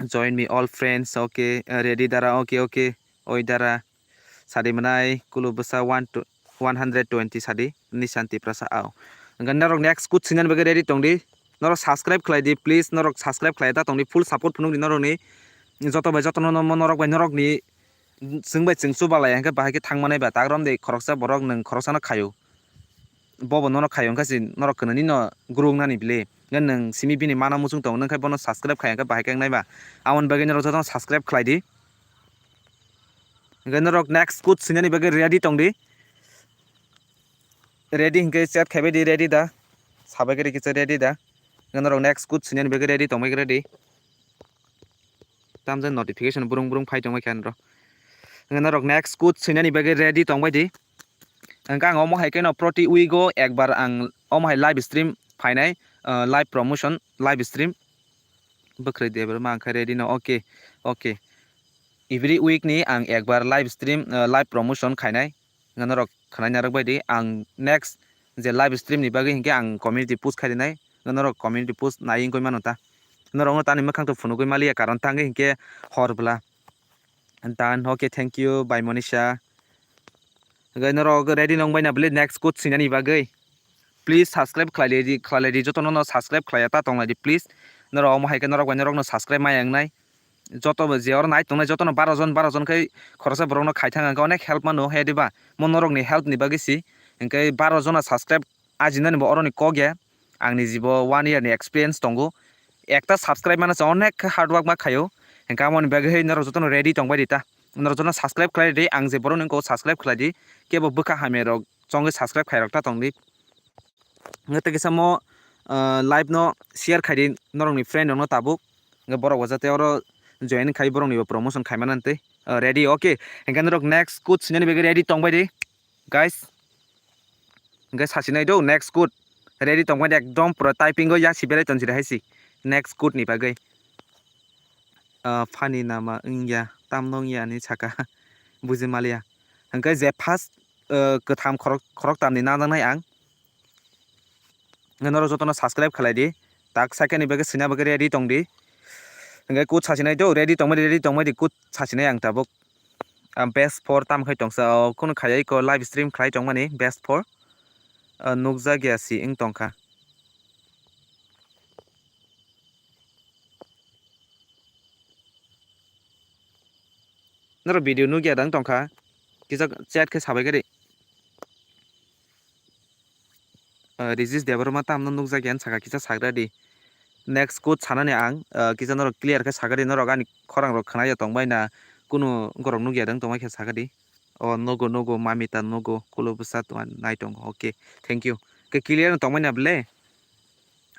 Join me all friends, okay, ready dara, okay, okay, oi dara. Sadi mwnai kulu bwsa one to, one hundred twenty sadi, Nishan Tiprasa ao. Hwnkhe norok next kut swinani bagwi ready tong di. Norok subscribe khlai di, please, norok subscribe khlai ta tong di, full support phunuk di norokni. Joto bai jotono norok bai norokni chwng bai chwng chubalai hwnkhe bahai khe thang manai ba, tak romdi khoroksa borok nwng khoroksano khaio. Bobo nono khaio wngkha se norok kwnani no guru wngnani bile. Hwnkhe nwng simi bini mana muchung tongo, nwng khe bono subscribe khai hwnkhe bahai khe wngnai ba. Aboni bagwi norok jotono subscribe khlai di. Hwnkhe norok next kut swinani bagwi ready tong di. Ready hwnkhe chat khaibai di, ready da? Sabai khe rikhe ready da? Hwnkhe norok next kut swinani bagwi ready tongbai khe ready. Tamjani notification brung brung phai tongbai khe anro. Hwnkhe norok next kut swinani bagwi ready tongbai di. Hwnkhe ang omo hai kheno proti week o ekbar ang omo hai live stream phainai, ah, live promotion, live stream. Bwkhwrwi Debbarma ang khe ready no, okay, okay. Every week ni ang ekbar live stream, ah, live promotion khainai. Hwnkhe norok khwnai narwk bai di, ang next je live stream ni bagwi hinkhe ang community post khai rinai, hwnkhe norok community post nai wngwi mano ta. Norokno tani mwkhang to phunugwi maliya, karon ta wngkhe hinkhe hor bwla. Dan, okay, thank you, bye Monisha. Hwnkhe norok ready nong bai na bwle next kut swinani bagwi? Please subscribe khlai di, khlai di, jotono no subscribe khlai ya ta tong lai di, please. Norok omo hai khe norok bai norokno subscribe maya wngnai. Joto bo je oro nai tongnai jotono baro jon, baro jon khe khoroksa borokno khai thang hwnkhe onek help mano, he diba? Mo norokni help ni bagwi si. Hwnkhe baro jona subscribe ajinani bo oroni kok ya. Angni jibo one year ni experience tongo. Ekta subscribe mano se onek khe hard work ma khaio. Hwnkhe amoni bagwi hai norok jotono ready tongbai di ta. Norok jotono subscribe khlai di, ang je borokni kok subscribe khlai di. Kebo bwkha hamya rok chongwi subscribe khairok ta tong di. Hwnkhe tei kisa mo, ah, live no share khai di norokni friend rokno tabuk. Hwnkhe borok bo jate oro join khai borokni bo promotion khai mano tei. Ah, ready, okay. Hwnkhe norok next kut swinani bagwi ready tong bai di, guys. Hwnkhe sachi nai do next kut. Ready tong bai di ekdom pura typing o yasi belai tong sidi hai si. Next kut ni bagwi. Ah, funny nama wngya, tamno wngya hinwi saka. Buji maliya. Hwnkhe je first, ah, kwtham khorok, khoroktamni najaknai ang. Hwnkhe norok jotono subscribe khlai di. Tak second ni bagwi swina bagwi ready tong di. Hwnkhe kut sachi nai do, ready tong bai di, ready tong bai di, kut sachi nai ang tabuk. Ah, best four tam khai tongsa, o, kunu khaya iko live stream khlai tongmani best four. Ah, nukjakya si wng tongkha. Norok video nukya dang tongkha, kisa chat khe sabai khe di. Ah, Regis Debbarma tamno nukjakya saka kisa sagra di. Next kut sanani ang, ah, kisa norok clear khe sagra di, norok ani khorang rok khwnaya tongbai na kunu borok nukya dang tongbai khe sagra di. O nogo nogo mamita nogo kulo bwsa tongma nai tongo. Okay, thank you. Khe clear no tongmani na bwle?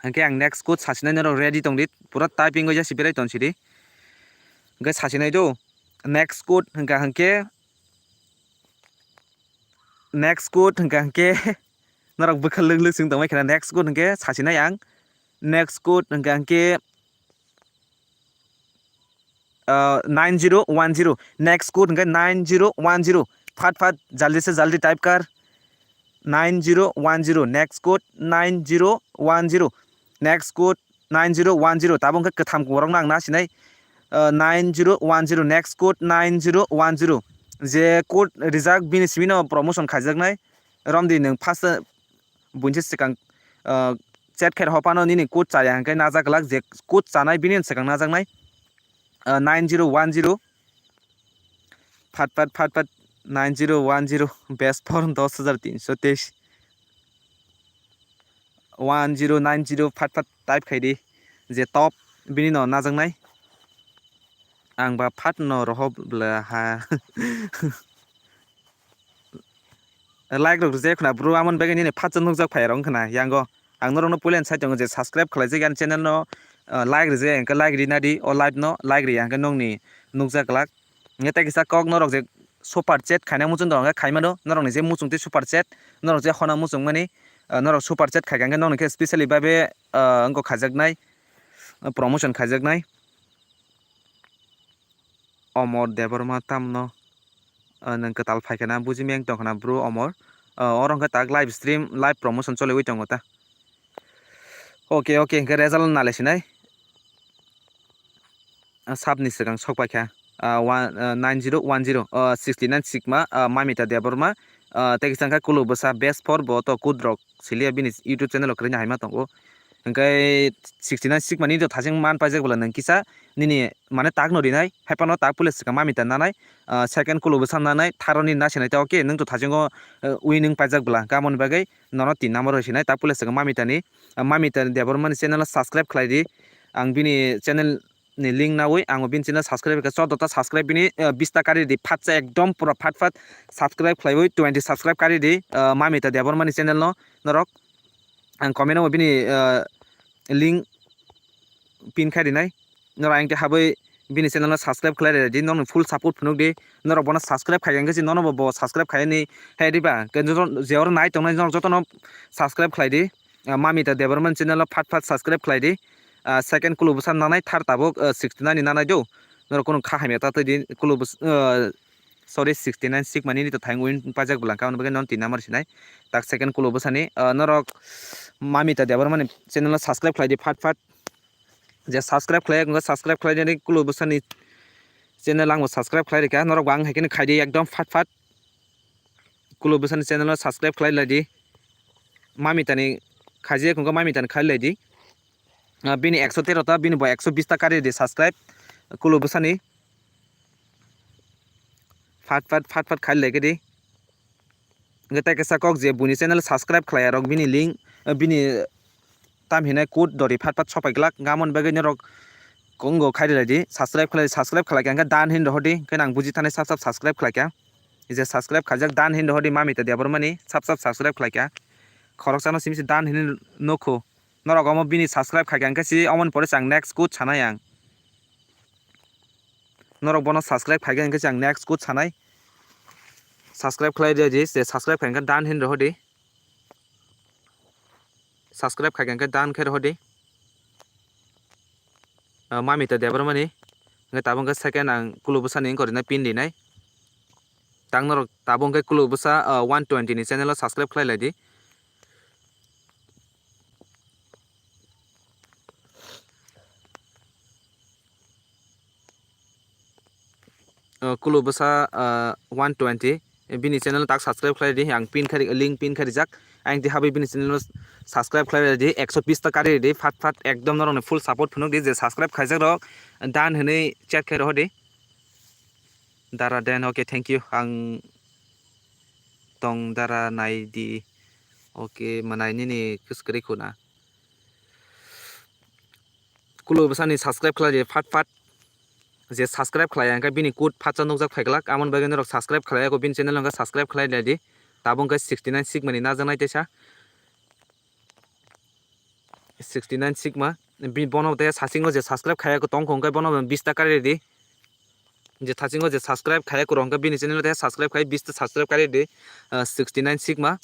Hwnkhe ang next kut sasinai norok ready tong di. Pura typing o yasi berai tong sidi. Hwnkhe sasinai do. Next kut hwnkha hwnkhe, next kut hwnkha hwnkhe norok bwkha lwk lwk swng tongbai khna. Next kut hwnkhe sasinai ang. Next kut hwnkha hwnkhe, ah, nine zero one zero. Next code hwnkhe nine zero one zero. Phat phat jaldi se jaldi type kar. Nine zero one zero. Next code nine zero one zero. Next code nine zero one zero. Tabuk hwnkhe kwtham borokno ang nasinai. Ah, nine zero one zero. Next code nine zero one zero. Je code rijak bini simi no promotion khaijaknai. Romdi nwng first buinse swkang, ah, chat khe rw phano nini code chaya hwnkhe najak glak, je code chanai bini swkang najaknai, ah, nine zero one zero. Phat phat phat phat nine zero one zero best for dos hajar tinso teis. One zero nine zero phat phat type khai di, je top bini no najaknai. Ang ba phat no roho bwla ha. Like rok rwjak khna bro, amoni bagwi nini phatsa nukjak phai rok wngkha na yango. Ang norokno puila side tongo je subscribe khlaijak ani channel no, ah, like rwjak hwnkhe like rina di, o live no like rwya hwnkhe nokni nukjak glak. Hwnkhe tei kisa kok norok je super chat khaina muchung tong khe khaimano, norokni je muchung tei super chat, norok je hona muchung mani, ah, norok super chat khaikha hwnkhe nokni khe specially babe, ah, wngkha khaijaknai, ah, promotion khaijaknai. Omor Debbarma tamno, ah, nwng kwtal phaikha na buji meng tongkha na bro Omor. Ah, oro hwnkhe tak live stream, live promotion choliwi tongo ta. Okay, okay, hwnkhe result nalai sinai. Ah, sabni swkang sok paikha. Ah, one, ah, nine zero one zero, ah, sixty nine sikma, ah, Mamita Debbarma, ah, tei kisa wngkha Kulu Bwsa best four bo to kudrok siliya bini YouTube channel o kwrwini haima tongo. Hwnkhe sixty nine sikmani to thacheng man paijak bwla nwng kisa nini mane tak no rinai, hai phano tak puila swkang Mamita nanai, ah, second Kulu Bwsa nanai, third roni nasinai ta, okay, nwng to thachengo, ah, winning paijak bwla, kamoni bagwi nono tin number rw sinai, tak puila swkang Mamita ni, ah, Mamita Debbarma ni channel o subscribe khlai di, ang bini channel ni link nawi ang bini channel subscribe khe choddo ta subscribe bini, ah, bista kari di phatsa ekdom pura phat phat subscribe khlaiwi twenty subscribe kari di, ah, Mamita Debbarma ni channel no norok. Ang comment o bini, ah, link pin khai rinai. Norok ang tei habwi bini channel no subscribe khlai rwdi, norokni full support phunuk di. Norok bono subscribe khai khe nono bo, bo subscribe khai ni hai diba. Khe joto je oro nai tongnai norok jotono subscribe khlai di. Ah, Mamita Debbarma ni channel o phat phat subscribe khlai di. Ah, second Kulu Bwsa nanai, third tabuk, ah, sixty nine ni nanai do. Norok kunu kha hamya ta twi di Kulu Bwsa, ah, sorry, sixty nine sikmani nini to thang win paijak bwla, khe aboni bagwi non tin number sinai. Tak second Kulu Bwsani, ah, norok Mamita Debbarmani channel no subscribe khlai di phat phat. Je subscribe khlai wngkha, subscribe khlai di, Kulu Bwsani channel ang bo subscribe khlai rikha, norok bo ang hai kheno khai di ekdom phat phat. Kulu Bwsani channel no subscribe khlai lai di. Mamitani khaijak wngkha, Mamitani khai lai di. Ah, bini ekso tero ta, bini bo ekso bis ta kari di subscribe. Kulu Bwsani. Phat phat, phat phat khai lai khe di. Hwnkhe tei kaisa kok je buini channel subscribe khlai rok bini link, eh, bini tam hinai code dori phat phat sopai glak. Hwnkhe amoni bagwi norok kongo khai rwlai di. Subscribe khlai, subscribe khlai kha hwnkhe done hin rohor di. Hwnkhe nang buji thani sab sab subscribe khlai kha. Je subscribe khaijak done hin rohor di Mamita Debbarmani sab sab subscribe khlai kha. Khoroksano simi se done hin nukho. Norok omo bini subscribe khai kha hwnkhe si omoni pore chang next code sanai ang. Norok bono subscribe khai kha hwnkhe chang next code sanai. Subscribe khlai di, je subscribe khai kha done hin rohor di. Subscribe khai kha hwnkhe done khe rohor di. Ah, Mamita Debbarmani. Hwnkhe tabuk hwnkhe second ang Kulu Bwsani wngkha rina pin rinai. Tang norok tabuk hwnkhe Kulu Bwsa, ah, one twenty ni channel o subscribe khlai lai di. Uh, Kulu Bwsa, uh, one twenty, bini channel tak subscribe khlai di, ang pin khai, link pin khai rijak. Ang tei habwi bini channel subscribe khlai di, ekso bis ta kari di, phat phat ekdom norokni full support phunuk di, je subscribe khaijak rok done hinwi chat khai rohor di. Dara den, okay, thank you. Ang tong dara nai di, okay, manai nini kwskwrwi khuna. Kulu Bwsani subscribe khlai di phat phat. Je subscribe khlai ya, hwnkhe bini code phatsa nukjak phai glak. Amoni bagwi norok subscribe khlai ya, bini channel hwnkhe subscribe khlai lai di. Tabuk hwnkhe sixty nine sikmani najaknai teisa. Sixty nine sikma. Bi-, bono tei sasingo je subscribe khaiya tongkho hwnkhe bono bis ta kari di. Je sasingo je subscribe khaiya kwrwng hwnkhe bini channel tei subscribe khai bis ta subscribe kari di. Ah, sixty nine sikma.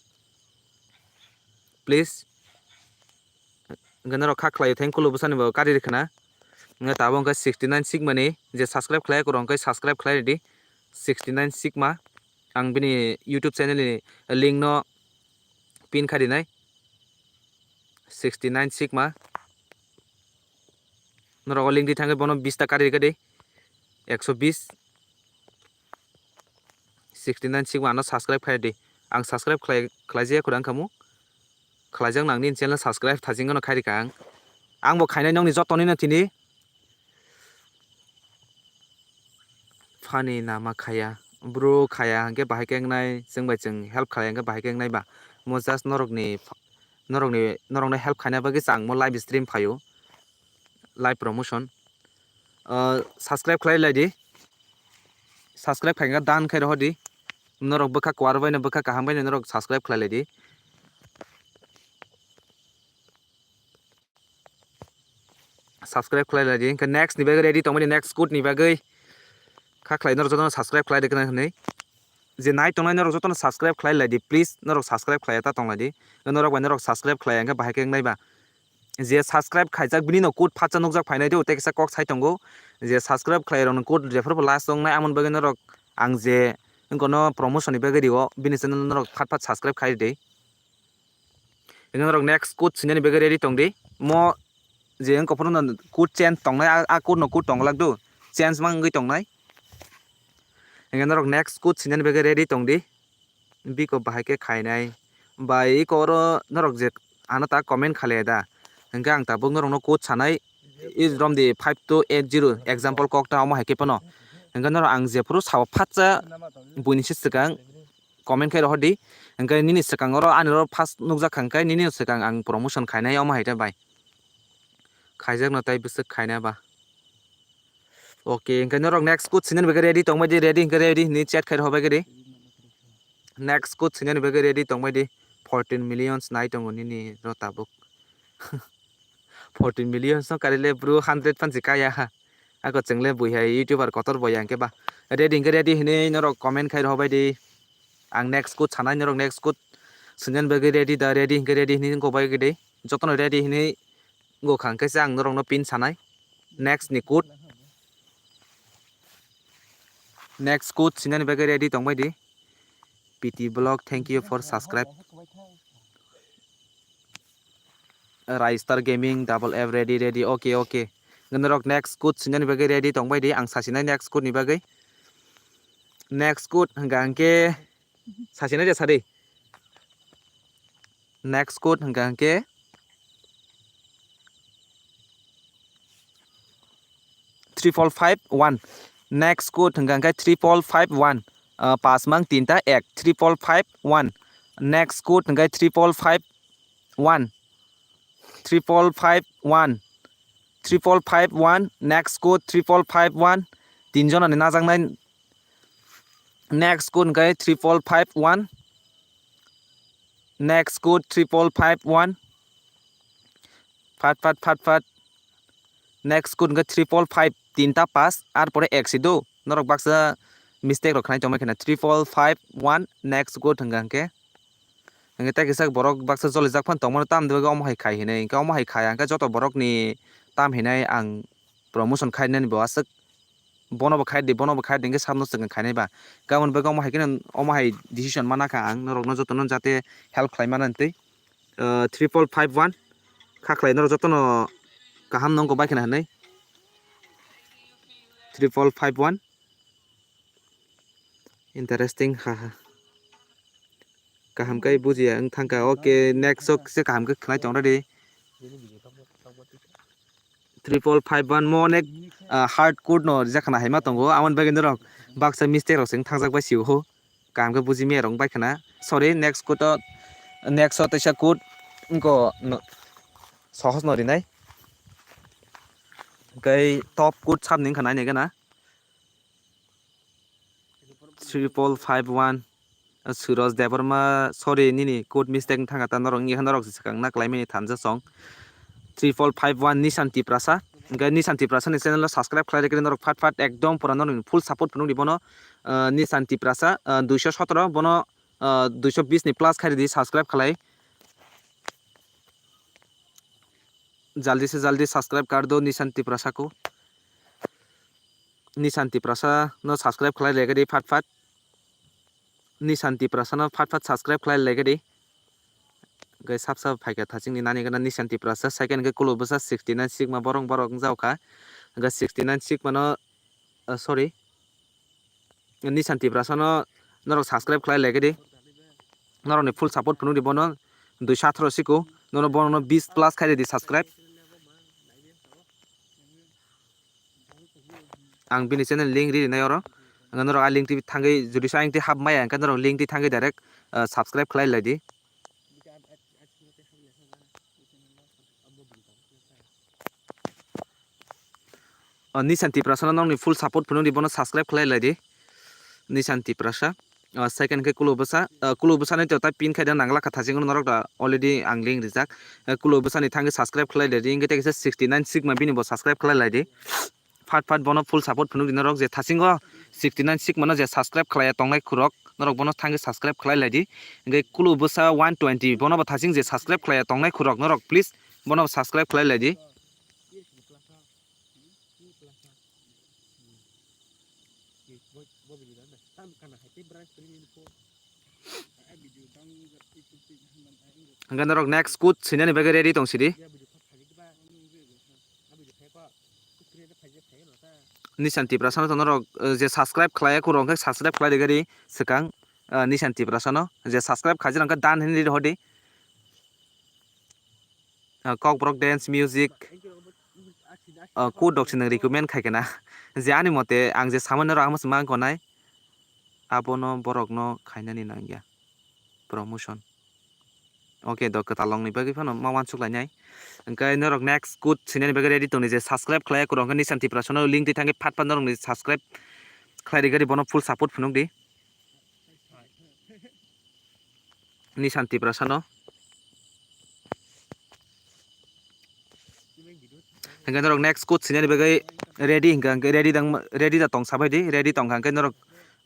Please. Hwnkhe norok kha khlai thank Kulu Bwsani bo kari rikha na. Hwnkhe tabuk hwnkhe sixty nine sikmani je subscribe khlai kwrwng hwnkhe subscribe khlai ridi. Sixty nine sikma. Ang bini YouTube channel ni link no pin khai rinai. Sixty nine sikma. Norok o link di thangwi bono bis ta kari rikha di. Ekso bis. Sixty nine sikma ano subscribe khai di. Ang subscribe khlai, khlaijaya kwrwng khamu. Khlaijak nang nini channel subscribe thajing no khai rikha ang. Ang bo khainai nokni joto nino tini. Phani nama khaya. Bro khaya hwnkhe bahai khe wngnai, chwng bai chwng help khlai hwnkhe bahai khe wngnai ba. Mo just norokni, norokni, norokno help khaina bagwi chang mo live stream phaio. Live promotion. Ah, subscribe khlai lai di. Subscribe khai kha done khai rohor di. Norok bwkha kwar bai no bwkha kaham bai no norok subscribe khlai lai di. Subscribe khlai lai di. Hwnkhe next ni bagwi ready tongmani, next code ni bagwi. Kha khlai norok jotono subscribe khlai di kwna hwnwi. je nai tongnai norok jotono subscribe khlai lai di, please, norok subscribe khlai ta tong lai di. Norok bai norok subscribe khlai ya hwnkhe bahai khe wngnai ba. Je subscribe khaijak bini no code phatsa nukjak phainai di, tei kisa kok sai tongo. Je subscribe khlai rok no code jephuru bo last wngnai, amoni bagwi norok ang je wngkono promotion ni bagwi rio, bini channel norok phat phat subscribe khai di. Hwnkhe norok next code sinani bagwi ready tong di. Mo je wngkha phano no code change tongnai, a, a code no code tong glak do, change ma wngwi tongnai. Hwnkhe norok next code sinani bagwi ready tong di. Biko bahai khe khainai. Bai iko oro norok je ano ta comment khalai da. Hwnkhe ang tabuk norokno code sanai. Is rom di five two eight zero example kok ta omo hai khe phano. Hwnkhe norok ang jephuru sao phatsa buini se swkang comment khai rohor di. Hwnkhe nini swkang oro ani oro first nukjak kha hwnkhe nini swkang ang promotion khainai omo hai ta bai. Khaijakno tei bwswk khaina ba. Okay, hwnkhe norok next code sinani bagwi ready tongbai di, ready hwnkhe ready hinwi chat khai rohor bai khe di. Next code sinani bagwi ready tongbai di. Fourteen millions nai tongo nini ro tabuk. Fourteen millions no karile bro hundred phan se kaya ha. Ako chwngle bui hai YouTuber kotor bo ya hwnkhe ba. Ready hwnkhe ready hinwi norok comment khai rohor bai di. Ang next code sanai norok next code sinani bagwi ready da, ready hwnkhe ready hinwi wngkok bai khe di. Jotono ready hinwi wngkha hwnkhe se ang norokno pin sanai. Next ni code. Next code sinani bagwi ready tongbai di. P T Vlog, thank you for subscribe. Rai Star Gaming, double F, ready, ready, okay, okay. Norok next code sinani bagwi ready tongbai di, ang sasinai next code ni bagwi. Next code hwnkha hwnkhe sasinai de sadi. Next code hwnkha hwnkhe triple five one. Next code hwnkha hwnkhe triple five one. Ah, pas mang tinta ek, triple five one. Next code hwnkhe triple five one. Triple five one. Triple five one. Next code triple five one. Tinjonani najaknai. Next code hwnkhe triple five one. Next code triple five one. Phat, phat, phat, phat. Next code hwnkhe triple five, tinta pas, ar pore ek si do. Norok baksa mistake rok khnai tongmai khena triple five one next code hwnkha hwnkhe. Hwnkhe tei kisa borok baksa jolijak phano tongmano tamni bagwi omo hai khai hinwi. Hwnkhe omo hai khai hwnkhe joto borokni tam hinai ang promotion khainani bo aswk bono bo khai di, bono bo khai di hwnkhe sabno swkang khainai ba. Hwnkhe aboni bagwi omo hai kheno omo hai decision mana kha ang norokno jotono jate help khlai mana twi. Ah, triple five one kha khlai norok jotono kaham nongkho bai khna hinwi. Triple five one. Interesting, ha ha. Kaham khe bujiya wng thangkha. Okay, next o se kaham khe khlai tong ready. Triple five one mo onek, ah, hard code no rijak khna hai ma tongo. Amoni bagwi norok baksa mistake rok se wng thangjak bai si o. Kaham khe buji maya rok wng bai khna. Sorry, next code o, next o teisa code wngkha no, sohos no rinai. Hwnkhe top code sabni wngkha nai nai gana. Triple five one, Suraj Debbarma, sorry, nini code mistake wng thangkha ta, norok wngya khe norok se swkang na khlaimani thansa song. Triple five one Nishan Tiprasa, hwnkhe Nishan Tiprasa ni channel o subscribe khlai rikhe norok phat phat ekdom pura norok full support phunuk di bono, ah, Nishan Tiprasa, ah, duiso sotoro bono, ah, duiso bis ni plus khai ridi subscribe khlai. Jaldi se jaldi subscribe kar do Nishan Tiprasa ko. Nishan Tiprasa no subscribe khlai lai di phat phat. Nishan Tiprasa no phat phat subscribe khlai lai di. Hwnkhe sab sab phaikha thachingni nani gana Nishan Tiprasa, second khe Kulo Bwsa sixty nine Sigma borok borok wng jao kha. Hwnkhe sixty nine Sigma no, ah, sorry, Nishan Tiprasa no norok subscribe khlai lai di. Norokni full support phunuk di bono duiso atharo siko. Nono bono bis plus khai di subscribe. Ang bini channel link ri rinai oro. Ang norok a link twi thangwi jodi sa ang twi hap maya hwnkhe norok link twi thangwi direct, ah, subscribe khlai lai di. Ah, Nishan Tiprasa no nokni full support phunuk di bono subscribe khlai lai di. Nishan Tiprasa. Ah, second khe Kulo Bwsa, ah, Kulo Bwsa ni to ta pin khai da nang lakha thaching norok da already ang link rijak. Ah, Kulo Bwsa ni thangwi subscribe khlai lai di. Hwnkhe tei kisa sixty nine Sigma bini bo subscribe khlai lai di. Phat phat bono full support phunuk di norok je thachingo sixty nine Sigma no je subscribe khlai ya tongnai khurok. Norok bono thangwi subscribe khlai lai di. Hwnkhe kulu bwsa one twenty, bono bo thaching je subscribe khlai ya tongnai khurok, norok please bono bo subscribe khlai lai di. Hwnkhe norok next kut swinani bagwi ready tong sidi. Nishan Tiprasa no norok, eh, je subscribe khlai ya khurok hwnkhe subscribe khlai di gari swkang, eh, Nishan Tiprasa no je subscribe khaijak hwnkhe done hinwi rw di. Ah, Kokborok dance music, ah, kut rok se nwng recommend khai kena. Je ani mote ang je samani rok ang se mang konai. Abono borok no khainani nangya. Promotion. Okay, do kwtal long ni bagwi phano ma wansuk lainai. Hwnkhe norok next kut swinani bagwi ready tongni je subscribe khlai ya khurok hwnkhe Nishan Tiprasa no link twi thangwi phat phat norok ni subscribe khlai ri gari bono full support phunuk di. Nishan Tiprasa no. Hwnkhe norok next kut swinani bagwi ready hwnkha hwnkhe ready dang, ready da tong sabai di, ready tongkha hwnkhe norok,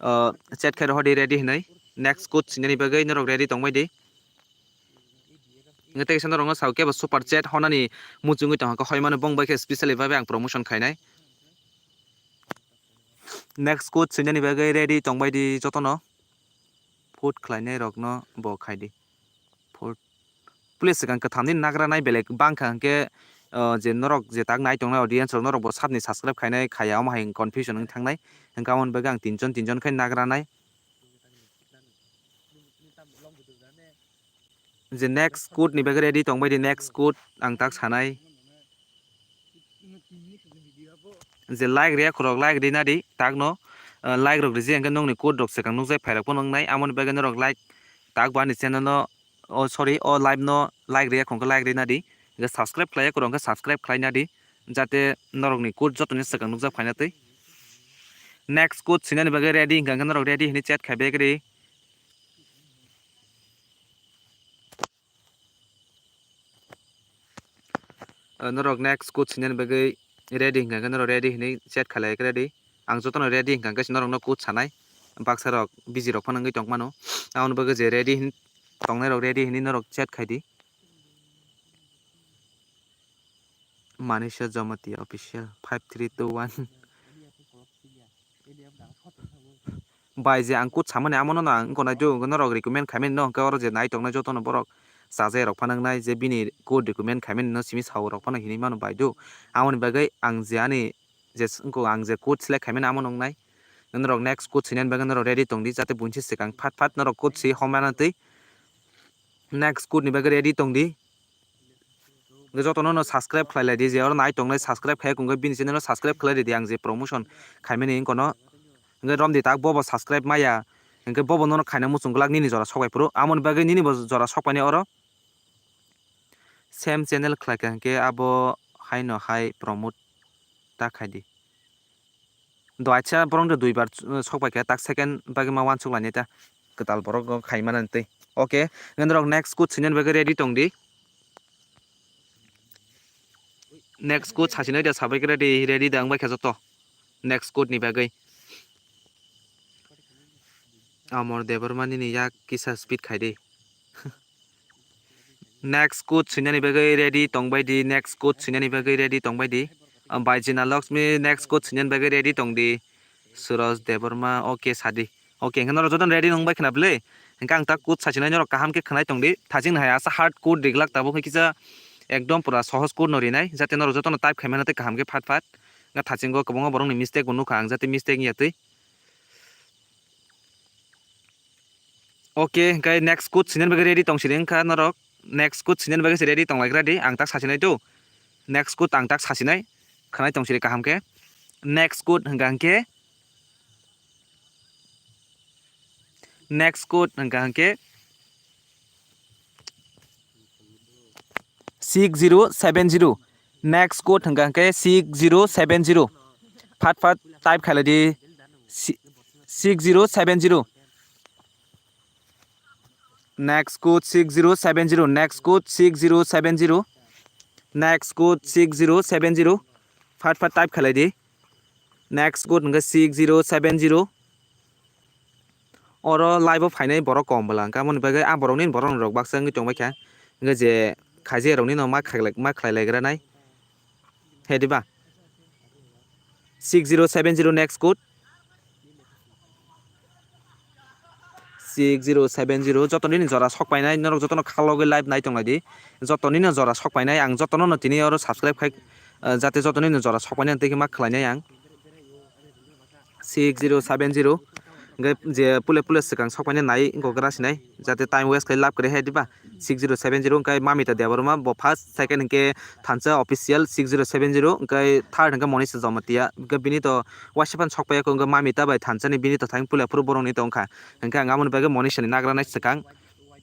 uh, chat khai rohor di ready hinwi. Next kut swinani bagwi norok ready tongbai di. Hwnkhe teisa norok no sao kebo super chat honani muchungwi tongkha hoi mano bong bai khe specially bagwi ang promotion khainai. Next kut swinani bagwi ready tongbai di jotono. Food khlainai rokno bo khai di. Food. Please swkang kwtham ni nagra nai belai bangkha hwnkhe, uh, je norok je tak nai tongnai audience rok norok bo sabni subscribe khainai khaya omo hai confusion wng thangnai. Hwnkhe aboni bagwi ang tinjon tinjon khai nagra nai. Je next kut ni bagwi ready tongbai di, next kut ang tak sanai. Je like riya khorok like rina di takno, ah, like rok riji hwnkhe nokni kut rok swkang nukjai phairok phano wngnai, amoni bagwi norok like tak bo ani channel no, oh sorry, o live no like riya khorok like rina di, hwnkhe subscribe khlaiya khorok hwnkhe subscribe khlaina di, jate norokni kut jotoni swkang nukjak phaina twi. Next kut swinani bagwi ready hwnkha hwnkhe norok ready hinwi chat khai back ri. Ah, norok next kut swinani bagwi ready hwnkha hwnkhe norok ready hinwi chat khalai khe ready. Ang jotono ready hwnkha hwnkhe norokno kut sanai. Baksa rok busy rok phano wngwi tongmano. Aboni bagwi je ready hin tongnai rok ready hinwi norok chat khai di. Manisha Jamatia official five three two one. Bai je ang kut samani amono no ang wngkha nai do norok recommend khaimani no hwnkhe oro je nai tongnai jotono borok chajai rok phano wngnai je bini kut recommend khaimani no simi sao rok phano hinwi mano bai do. Amoni bagwi ang je ani je wngkha ang je kut select khaimani amono wngnai. Norok next kut swinani bagwi norok ready tongdi jate buini swkang phat phat norok kut si homya twi next kut ni bagwi ready tongdi. Hwnkhe jotono no subscribe khlai lai di, je oro nai tongnai subscribe khai khe bini channel no subscribe khlai ridi, ang je promotion khaimani wngkha no. Hwnkhe romdi tak bobo subscribe maya, hwnkhe bobo nono khaina muchung glak nini jora sokbai phuru, amoni bagwi nini bo jora sokpaini oro. Same channel khlai kha hwnkhe abo haino hai promote ta khai di. Do acha borok de duibar, uh, sok pai kha, tak second bagwi ma wansuk lainai ta. Kwtal borok no khai manani tei. Okay, norok next kut swinani bagwi ready tong di. Next kut sasinai da sabai khe ready, ready da wng bai kha joto. Next kut ni bagwi. Amor Debbarma nini yak kisa speed khai di. Next kut swinani bagwi ready tong bai di, next kut swinani bagwi ready tong bai di. Ah, Baijina Lakshmi next kut swinani bagwi ready tong di. Suraj Debbarma, okay, sadi. Okay, hwnkhe norok jotono ready wng bai khwna bwle. Hwnkhe ang ta kut sasinai norok kaham khe khwnai tong di. Thaching hai asa hard kut rijlak tabuk khe kisa ekdom pura sohoj kut no rinai. Jate norok jotono type khai mano tei kaham khe phat phat. Hwnkhe thachingo kwbangma borokni mistake bo nukha ang, jate mistake wngya twi. Okay, hwnkhe next kut swinani bagwi ready tong sidi wngkha norok. Next kut swinani bagwi se ready tong lai gra di. Ang tak sasinai do. Next kut ang tak sasinai. Khwnai tong sidi kaham khe. Next kut hwnkha hwnkhe. Next kut hwnkha hwnkhe. Six zero seven zero. Next kut hwnkha hwnkhe six zero seven zero. Phat phat type khalai di. Si-, six zero seven zero. Next kut six zero seven zero. Next kut six zero seven zero. Next kut six zero seven zero. Phat phat type khalai di. Next kut hwnkhe six zero seven zero. Oro live o phainai borok kom bwla, hwnkhe aboni bagwi a borokni borok rok baksa wngwi tongbaikha. Hwnkhe je khaijak rokni no ma khailai, ma khlai lai gra nai. He diba? Six zero seven zero next code. Six zero seven zero, joto nini jora sok painai, norok jotono khalogwi live nai tong lai di. Joto nini jora sok painai, ang jotono no tini oro subscribe khai, eh, jate joto nini jora sok painai tei ma khlai nai ang. Six zero seven zero. Hwnkhe je pule pule swkang sok painai nai wngkha gra sinai, jate time waste khai lab kwrwi hai diba. Six zero seven zero, hwnkhe Mamita Debbarma bo first, second hwnkhe Thansa Official six zero seven zero, hwnkhe third hwnkhe Monisha Jamatia, hwnkhe bini to waisa phano sok paiya kho, hwnkhe Mamita bai Thansa ni bini to thang pule phuru borok ni tong kha, hwnkhe ang aboni bagwi Monisha ni nagra nai swkang,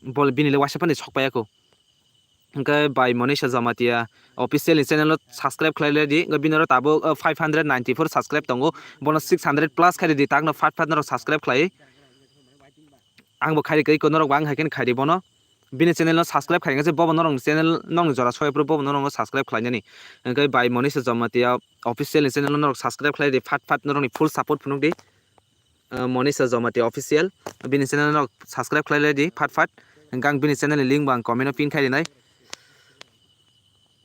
bol bini le waisa phano sok paiya kho. Hwnkhe bai Monisha Jamatia official ni channel no subscribe khlai lai di. Hwnkhe bini oro tabuk, uh, five hundred ninety four subscribe tongo. Bono six hundred plus khai di, takno fat fat norok subscribe khlai. Ang bo khai di, kai ko norok bo ang hai khe khai di bono. Bini channel no subscribe khai khe bobo norok ni channel nokni jora soi phuru bobo norok no subscribe khlai nani. Hwnkhe bai Monisha Jamatia official ni channel no norok subscribe khlai di, fat fat norok ni full support phunuk di. Uh, Monisha Jamatia Official. Bini channel no subscribe khlai lai di, fat fat. Hwnkhe ang bini channel ni link bo ang comment o pin khai rinai.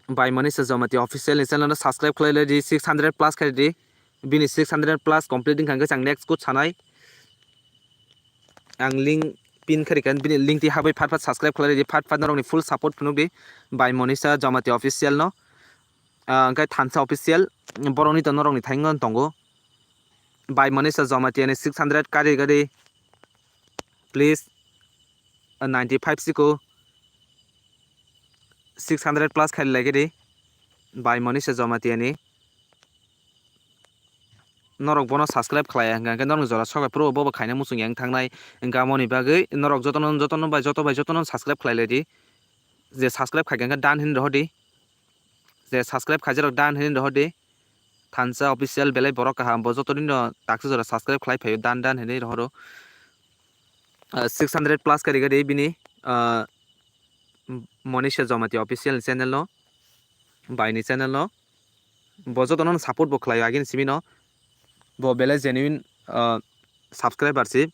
Bai Monisha Jamatia Official ni channel no subscribe khlai lai di, six hundred plus khai di. Bini six hundred plus complete wngkha hwnkhe chang next code sanai. Ang link pin khai rikha, bini link twi habwi fat fat subscribe khlai lai di, fat fat norok ni full support phunuk di. Bai Monisha Jamatia Official no. Ah, hwnkhe Thansa Official, borok ni to norok ni thang no tongo. Bai Monisha Jamatia ni six hundred kari gari, please, ah, ninety five siko, six hundred plus khai lai gari. Bai Monisha Jamatia ni. Norok bono subscribe khlai ya hwnkha hwnkhe norokni jora sokai phuru bobo khaina muchung yang thangnai. Hwnkha aboni bagwi norok jotono, jotono bai, joto bai jotono subscribe khlai lai di. Je subscribe khai kha hwnkhe done hinwi rohor di. Je subscribe khaijak rok done hinwi rohor di. Thansa Official belai borok kaham, bo joto nini no taksa jora subscribe khlai phaio, done done hinwi rohoro. Ah, six hundred plus kari gari bini, ah, Monisha Jamatia Official ni channel no, bai ni channel no. Bo jotono support bo khlaio agini simi no. Bo belai genuine, ah, subscriber si.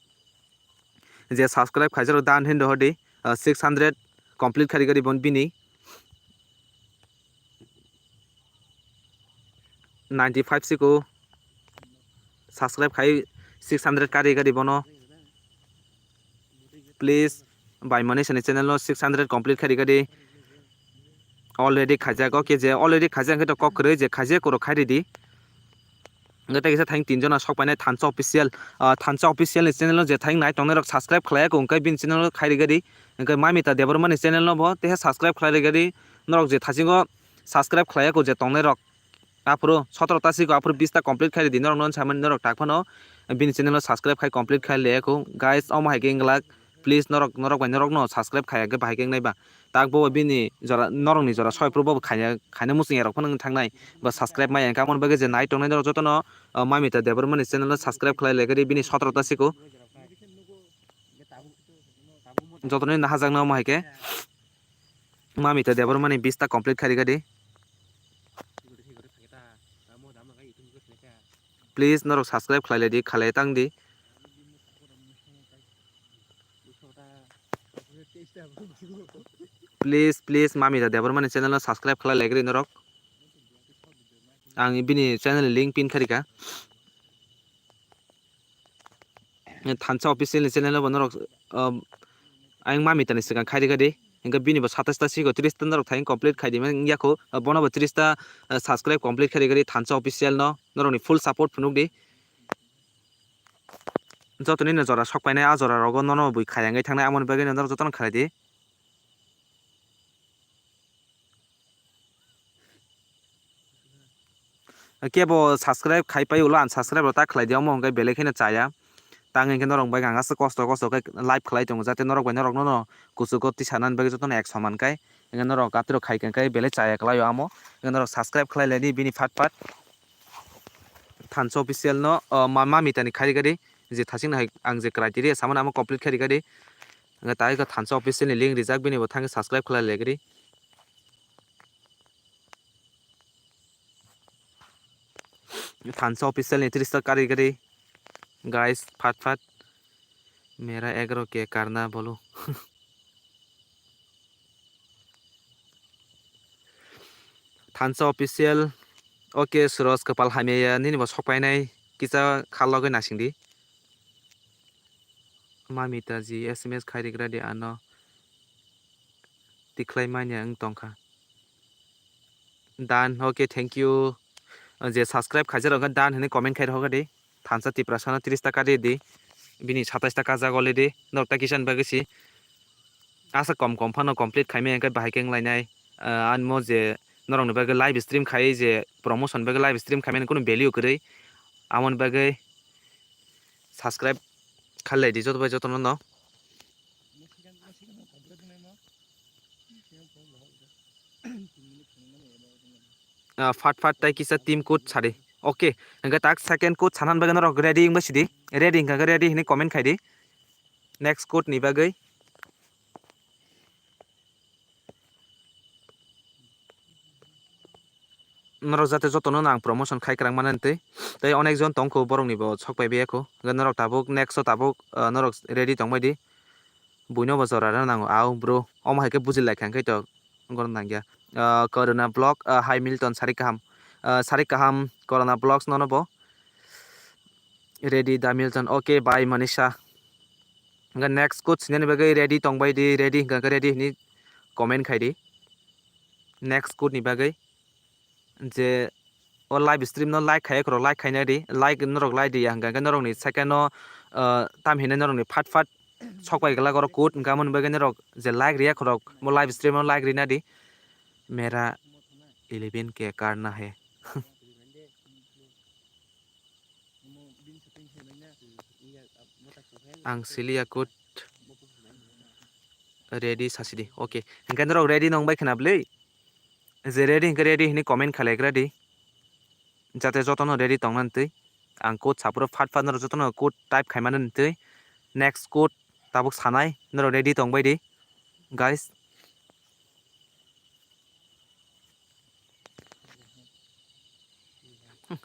Je subscribe khaijak rok done hinwi rohor di, ah, six hundred complete khai gari bon bini. Ninety five siko subscribe khai six hundred kari gari bono. Please, bai Monisha ni channel no six hundred complete khai gari. Already khaijak, okay, je already khaijak hwnkhe to kok kwrwi je khaijak koro khai ridi. Hwnkhe tei kisa thang tin jona sok painai Thansa Official, ah, Thansa Official ni channel no je thang nai tongnai rok subscribe khlai ya kho hwnkhe bini channel no khai rikha di. Hwnkhe Mamita Debbarma ni channel no bo tei subscribe khlai rikha di. Norok je thasingo subscribe khlai ya kho je tongnai rok, aphuru sotoro ta siko aphuru bis ta complete khai ridi, norok no samani norok tak phano bini channel no subscribe khai complete khai le ya kho. Guys, omo hai khe wng glak, please norok, norok bai norok no subscribe khai ya khe bahai khe wngnai ba. Tak bo bini jora, norokni jora soi phuru bo khaina, khaina muchung ya rok phano wng thangnai. Ba subscribe maya hwnkhe aboni bagwi je nai tongnai norok jotono, uh, Mamita Debbarma ni channel no subscribe khlai lai gari bini sotoro ta siko. Jotono nahajakno omo hai khe Mamita Debbarma ni bis ta complete khai rikha di. Please norok subscribe khlai lai di, khalai tang di. Please, please, Mamita Debbarma ni channel no subscribe khlai lai gari norok. Ang bini channel ni link pin kharika. Thansa Official ni channel no bo norok, um, ayang Mamita ni swkang khai rikha di. Hingke bini bo satais ta siko tris ta norok thayung complete khai di man yakho. Bono bo tris ta, uh, subscribe complete khai rikha di Thansa Official no. Norok ni full support phunuk di. Joto nini jora sok painai, a jora rogo nono bui khayang wi thangnai, amoni bagwi no norok jotono khalai di. Kebo subscribe khai pai ulo unsubscribe rok ta khlai di, omo hwnkhe belai kheno chaya. Tang hwnkhe norok bai ang aswk kosto kosto khe live khlai tongo, jate norok bai norok no kuchugo tisa nani bagwi jotono ek soman kai. Hwnkhe norok atwrok khai khe belai chaya kwlai o amo. Hwnkhe norok subscribe khlai lai di bini phat phat. Thansa Official no, o, ma, Mamita ni khai rikha di, je thaching no hai ang je criteria samani amo complete khai rikha di. Hwnkhe tai khe Thansa Official ni link rijak, bini bo thangwi subscribe khlai lai gari. Thansa Official ni tris ta kari gari. Guys, phat phat. Mera egaro ke karna bolu. Thansa official. Okay, Suraj kapal hamya ya, nini bo sokpainai kisa kha logwi nasingdi. Mamita ji S M S khai rigra di ano. Tikhlai manya wng tongkha. Dan, okay, thank you. Je subscribe khaijak rok dan hwnwi comment khai rok di. Thansa Tiprasano tris taka di di. Bini satais taka jago le di. Norok ta kisa ni bagwi si. Asa kom kom phano complete khaimai hwnkhe bahai khe wnglainai. Ah, anmo je norokni bagwi live stream khai je promotion bagwi live stream khaimani kunu value kwrwi. Amoni bagwi subscribe khalai di joto bai jotono no. Ah, fat fat tai kisa team code sadi. Okay, hingke tak second code sanan bagwi norok ready wngbai sidi. Ready hingka khe ready hwnwi comment khai di. Next code ni bagwi. Norok jate jotono no ang promotion khai kwrang mani twi. Tei onek jon tongkho borok ni bo sok pai biyakho. Hingke norok tabuk next o tabuk, ah, norok ready tongbai di. Buino bo jora rw nango. Au bro, omo hai khe buji lai kha hwnkhe to gorok nangya. Ah, Corona Vlog, ah, hai Milton sari kaham. Ah, sari kaham Corona Vlogs nono bo. Ready da Milton. Okay, bye Manisha. Hingke next code sinani bagwi ready tongbai di, ready hingka khe ready hwnwi comment khai di. Next code ni bagwi je o live stream no like khai khorok like khaina di, like norok like di ya hingka khe norok ni second no, ah, tam hinai norok ni phat phat sok pai glak oro code hingka moni bagwi norok je like riya khorok mo live stream no like rina di. Mera eleven K karna hai. Ang siliya code ready sasidi. Okay. Hingke norok ready nong bai khna bwlwi? Je ready hingke ready hwnwi comment khalaigra di. Jate jotono ready tongna twi. Ang code sapro phat phat norok jotono code type khaimani twi. Next code tabuk sanai norok ready tongbai di. Guys.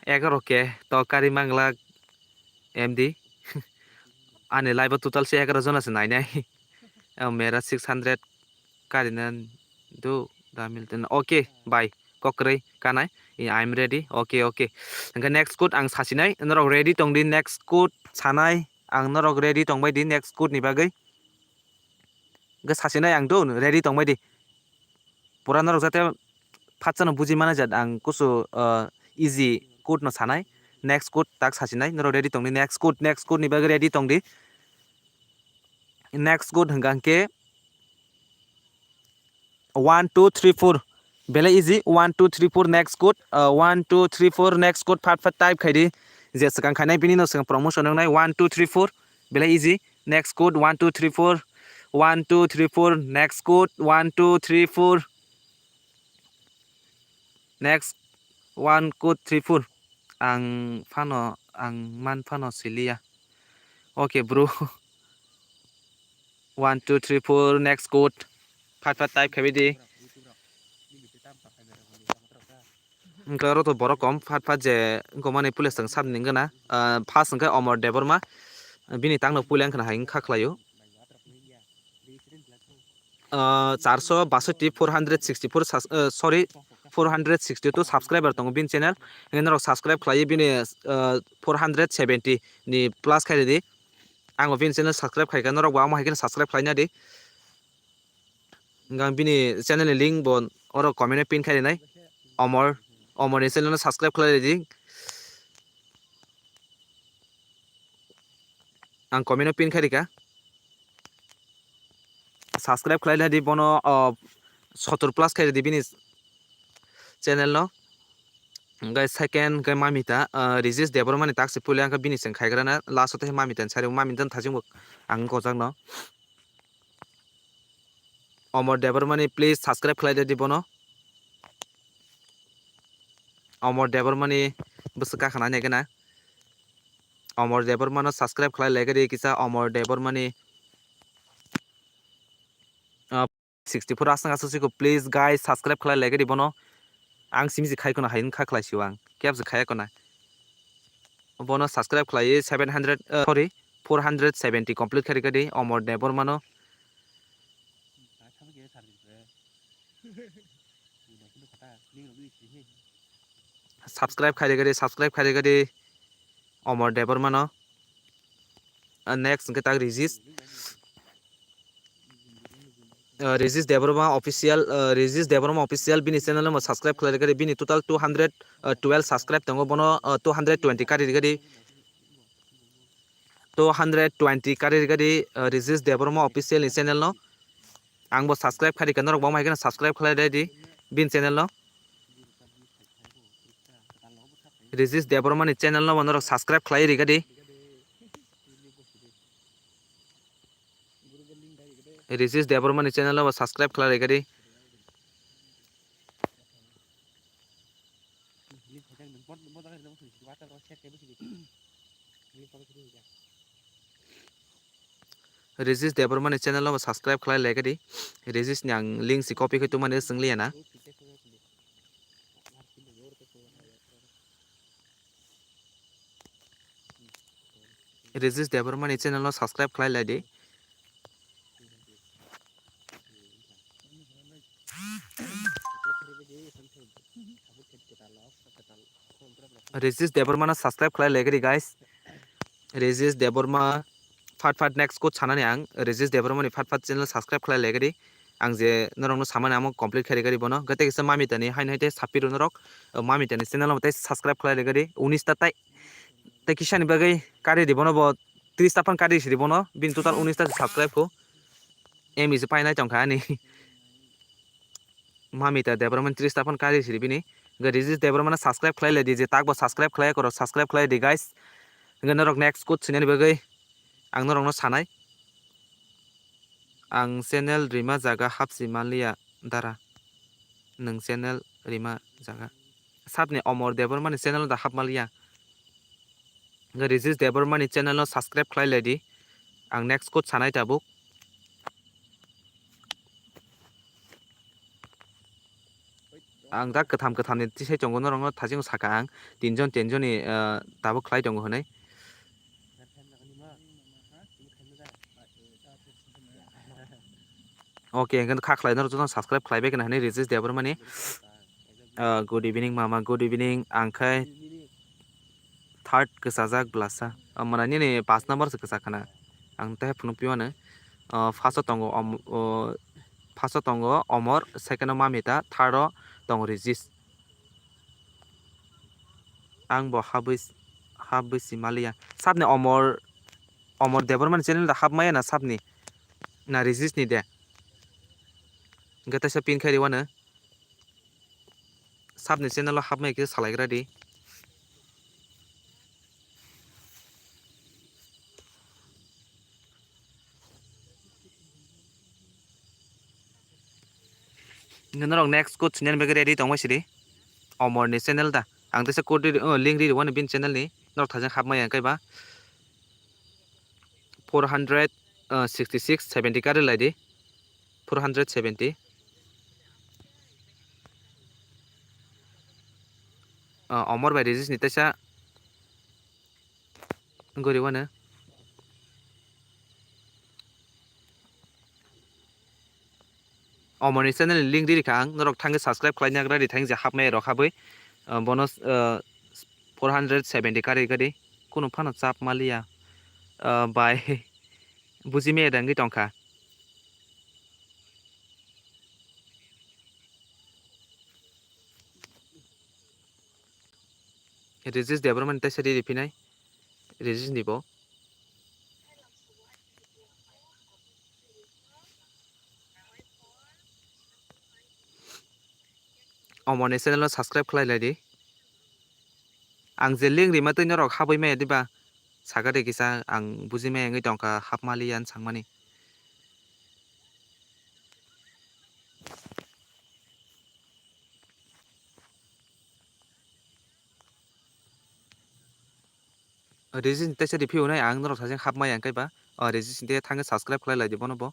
Egaro K to kari mangla M D. Ani live o total se egaro jona se nainai. O mera six hundred karina do da milten. Okay, bye. Kokroi kanai. I, I'm ready. Okay, okay. Hingke next code ang sasinai. Norok ready tong di next code sanai. Ang norok ready tongbai di next code ni bagwi. Hingke sasinai ang do ready tongbai di. Pura norok jate phatsa no buji mana jat ang kusu, ah, easy code no sanai. Next code tak sasinai. Norok ready tong di next code, next code ni bagwi ready tong di. Next code hingka hingke one, two, three, four. Belai easy. One, two, three, four, next code. Uh, one, two, three, four, next code. Phat phat type khai di. Je swkang khainai bini no swkang promotion wngnai. One, two, three, four. Belai easy. Next code. One, two, three, four. One, two, three, four. Next code. One, two, three, four. Next. One, two, three, four. Ang phano, ang man phano siliya. Okay, bro. One, two, three, four, next code. Phat phat type khabi di. Wngkha oro to borok kom phat phat je wngkha mani police tong sabni wngkha na. Ah, first wngkha Omor Debbarma. Bini tangno puila wngkha na hai wngkha khlaio. Ah, charso basoti, four hundred sixty-four sus-, ah, sorry, four hundred sixty-two subscriber tongo bini channel. Hingke norok subscribe khlaiwi bini, ah, four hundred seventy ni plus khairidi. Ang o bini channel subscribe khaikha, norok bo amo hai kheno subscribe khlaina di. Hingke ang bini channel ni link bo oro comment o pin khai rinai. Omor, Omor ni channel no subscribe khlai di. Ang comment o pin khai rikha. Subscribe khlai di bono, o, sotor plus khai di bini channel no. Hingke second hingke Mamita, ah, Regis Debbarma ni taksi puila wngkha bini chwng khaigrana last o tei Mamita ni sari Mamita ni thajing bo ang gojak no. Omor Debbarma ni please subscribe khlai di bono. Omor Debbarma ni bwswk kakhana nai gana. Omor Debbarma no subscribe khlai lai di kisa Omor Debbarma ni, ah, sixty-four aswk aswk siko, please guys, subscribe khlai like di bono. Ang simi se khai kono hai wngkha khlai sio ang. Kebse khaya kono. Bono subscribe khlai seven hundred, uh, sorry, four hundred seventy complete khairikadi Omor Debbarmano. Subscribe khairikadi, subscribe khairikadi Omor Debbarmano. Ah, next hwnkhe tak Regis. Ah, Regis Debbarma official, ah, Regis Debbarma official bini channel no subscribe khlairikadi, bini total two hundred twelve subscribe tongo, bono, ah, two hundred twenty karirikadi. Two hundred twenty karirikadi, ah, Regis Debbarma official ni channel no. Ang bo subscribe khairikha, norok bo wngma hai kheno subscribe khlai redi bini channel no. Regis Debbarma ni channel no bo norok subscribe khlai rikadi. Regis Debbarma ni channel no bo subscribe khlai rikadi. Regis Debbarma ni channel no bo subscribe khlai rikadi. Regis ni ang link si copy khai tongmani swng liya na. Regis Debbarma ni channel no subscribe khlai lai di. Regis Debbarma no subscribe khlai lai di, guys. Regis Debbarma phat phat next quote sanani ang Regis Debbarma ni phat phat channel subscribe khlai lai di. Ang je norokno samani amo complete khairikadi bono. Gate kisa Mamita ni haino hai te sapiro norok, uh, Mamita ni channel no tei subscribe khlai rikadi. Unis ta tai, tei kisa ni bagwi kari di bono bo tris ta phan kari si di bono. Bini total unis ta subscribe kho. Emi se painai tongkha ani. Mamita Debbarma tris ta phan kari si di bini. Ga Regis Debbarma no subscribe khlai lai di, je tak bo subscribe khlai koro subscribe khlai di guys. Ga norok next quote sinani bagwi ang norokno sanai. Ang channel rima jaga hapsi manliya dara. Nwng channel rima jaga. Sapni Omor Debbarma ni channel da hap manliya. Hwnkhe Regis Debbarma ni channel no subscribe khlai lai di. Ang next quote sanai tabuk. Ang da kwtham kwtham ni tisai tongo, norok no thajing saka ang tinjon tinjon ni, ah, tabuk khlai tongo hwnwi. Okay, hwnkhe kha khlai norok jotono subscribe khlai bai khna hwnwi Regis Debbarma ni. Ah, good evening mama, good evening. Ang khai third kwchajak blasa. Ah, mwnai nini paanch number se kwchak khna. Ang tei phunuk piyo ano. Ah, first o tongo om-, o, first o tongo Omor, second o Mamita, third o tongo Regis. Ang bo habwi, habwi si maliya. Sapni Omor, Omor Debbarma ni channel da hap maya na sapni? Na Regis ni de? Hwnkhe teisa pin khai rw ano. Sapni channel o hapmaya khe salaigra di. Norok next quote sinani bagwi ready tongbai sidi. Omor ni channel da. Ang teisa code ri-, oh, link ri rwani bini channel ni. Norok thajak hapmaya kaiba. Four hundred sixty six, seventy kari lai di. Four hundred seventy. Ah, Omor bai Regis ni teisa gori wano. Omor ni channel ni link ri rikha ang, norok thangwi subscribe khlai nagra ri thang je hapmaya rok habwi. Ah, bono, ah, four hundred seventy kari kari. Kunu phano chap maliya. Ah, bai. Buji maya dangwi tongkha. Regis Debbarma ni teisa ri riphinai. Regis ni bo. Omor ni channel no subscribe khlai lai di. Ang je link rima twi norok habwi maya diba? Saka de kisa, ang buji maya wngwi tongkha hap maliya wng sangmani. Regis ni teisa review nai ang norok thajak hap maya wngkhe ba. O Regis ni thangwi subscribe khlai lai di bono bo.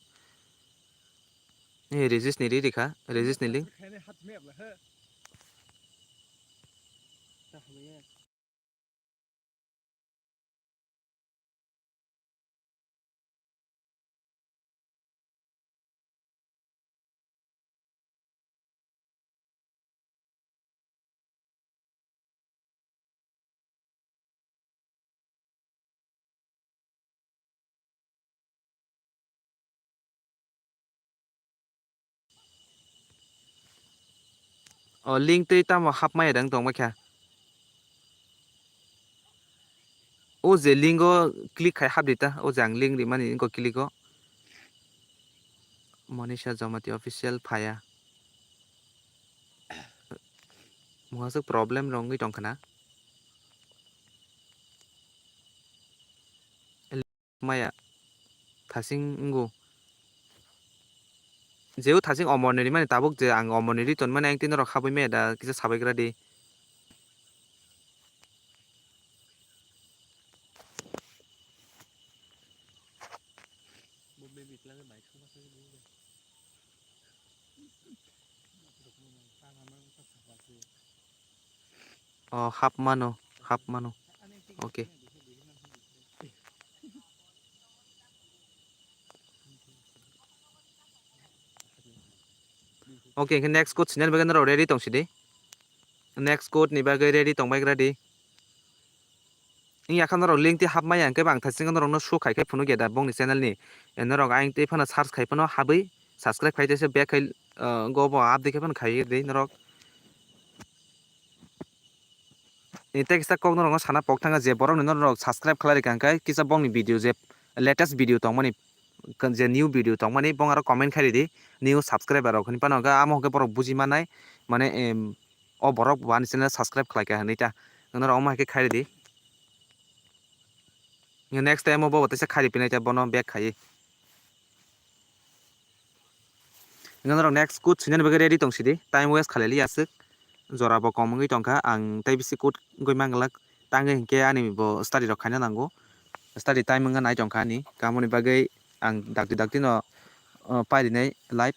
Ni Regis ni ri rikha, Regis ni link. O link tei tamo hapmaya dang tongma kha. O je link o click khai hapdi ta, o je ang link rimani, inko click o. Monisha Jamatia official phaya. Muhaswk problem rwngwi tongkha na. Maya thasing wngo. Jeu thasing omorni rimani tabuk je ang omorni ri tonmani ang tei norok habwi maya da kisa sabai gra di. O hap mano, hap mano. Okay. Okay, hingke next code sinani bagwi norok ready tong sidi. Next code ni bagwi ready tong bai gra di. Wngya khe norok link tei hapmaya hingke bang thasing norokno show khai khe phunukya da bongni channel ni. Norok ayang tei phano search khai phano habwi subscribe khai tei se back khai, ah, go bo update khai phano khai di norok. Tei kisa kok norokno sana pok thangkha je borokni norok subscribe khlai rikha hingke kisa bongni video je latest video tongmani, je new video tongmani bong aro comment khai ridi new subscriber rok hinphano hingke amo hingke borok buji mannai mane em, o borok bo ani channel subscribe khlai kha hinwi ta norok omo hai khe khai ridi. Next time o bo teisa khai ripinai ta bono back khai. Norok next code sinani bagwi ready tong sidi, time waste khalai liya aswk. Jora bo kom wngwi tongkha, ang tei bisi code wngwi manglak. Tangwi hinkhe ani bo study rok khaina nango. Study time wngkha nai tongkha ani. Kamoni bagwi ang dakti dakti no, uh, pairinai live.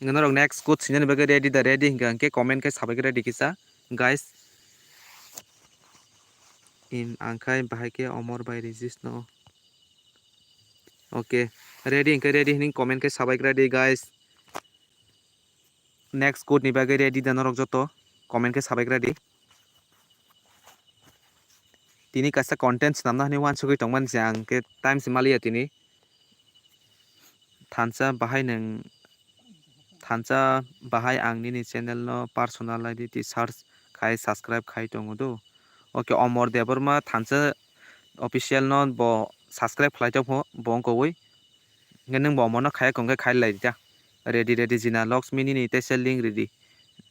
Norok next code sinani bagwi ready da ready hinkha hinkhe comment khe sabai khe ready kisa guys. Im ang khai bahai khe Omor bai Regis no. Okay, ready hinkhe ready hining comment khe sabai khe ready guys. Next code ni bagwi ready da norok joto comment khe sabai khe ready. Tini kaisa content swnamna hinwi wansugwi tongmani se ang khe time se maliya tini. Thansa bahai nwng, thansa bahai ang nini channel no personal I D twi search khai subscribe khai tongo do. Okay, Omor Debbarma thansa official no bo subscribe khlai tongpho bo wngkha wi. Hingke nwng bo omono khaya kongkhe khai lai rida. Ready, ready, Jina Loks mini ni teisa link ridi.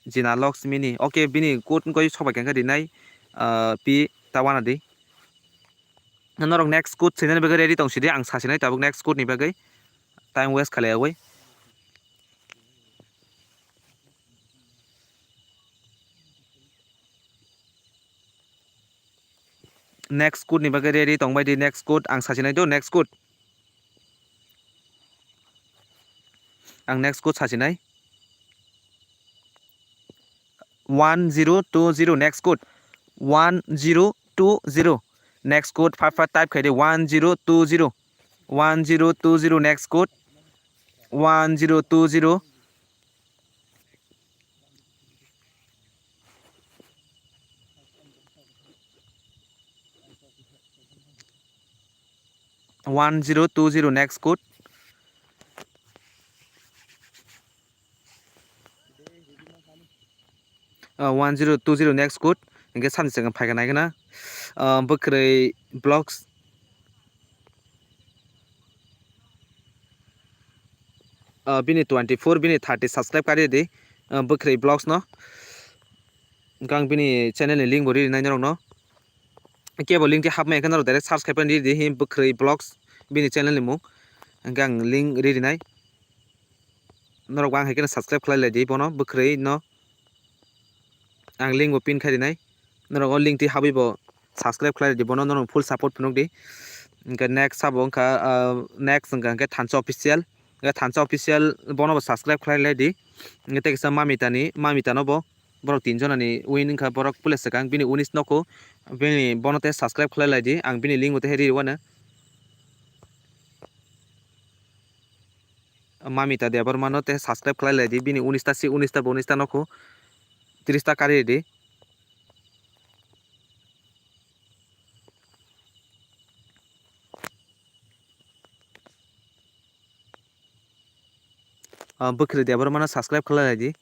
Jina Loks mini. Okay, bini code wngkha sobai khe rinai, ah, pi ta wana di. Norok next code sinani bagwi ready tong sidi, ang sasinai tabuk next code ni bagwi. Time waste khalai wi. Next code ni bagwi ready tong bai di, next code ang sasinai do, next code. Ang next code sasinai. One zero two zero, next code. One zero two zero. Next code, fat fat type khai di, one zero two zero. One zero two zero, next code. One zero two zero. One zero two zero, next code. Ah, one zero two zero, next code. Hingke sani chwng phaikha naikhe na. Ah, Bwkhwrwi Vlogs. Ah, bini twenty four, bini thirty subscribe kari di. Ah, Bwkhwrwi Vlogs no. Hingke ang bini channel ni link bo ri nai norok no. Kebo link twi hapmaya khe norok direct search khai phano ridi hi Bwkhwrwi Vlogs bini channel ni mung. Hingke ang link ri rinai. Norok bo ang hai kheno subscribe khlai lai di bono Bwkhwrwi no. Ang link bo pin khai rinai. Norok o link twi habwi bo subscribe khlai di bono norok full support phunuk di. Hingke next sabo wngkha, ah, next wngkha hingke Thansa Official. Hingke Thansa Official bono bo subscribe khlai lai di. Hingke tei kisa Mamita ni, Mamita no bo. Borok tin jona ni win wngkha, borok puila swkang bini unis nokho, bini bono tei subscribe khlai lai di, ang bini link bo tei ri wano. Mamita Debbarma no tei subscribe khlai lai di, bini unis ta si, unis ta bo unis ta nokho, tris ta kari di. Ah, Bwkhwrwi Debbarma no subscribe khlai lai di.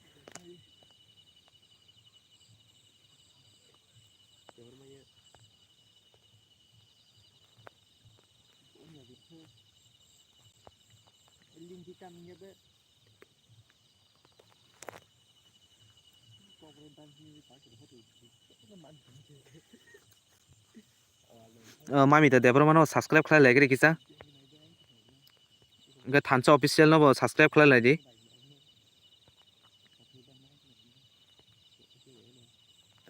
O, Mamita Debbarma no subscribe khlai lai kisa. Hwnkhe Thansa Official no bo subscribe khlai lai di.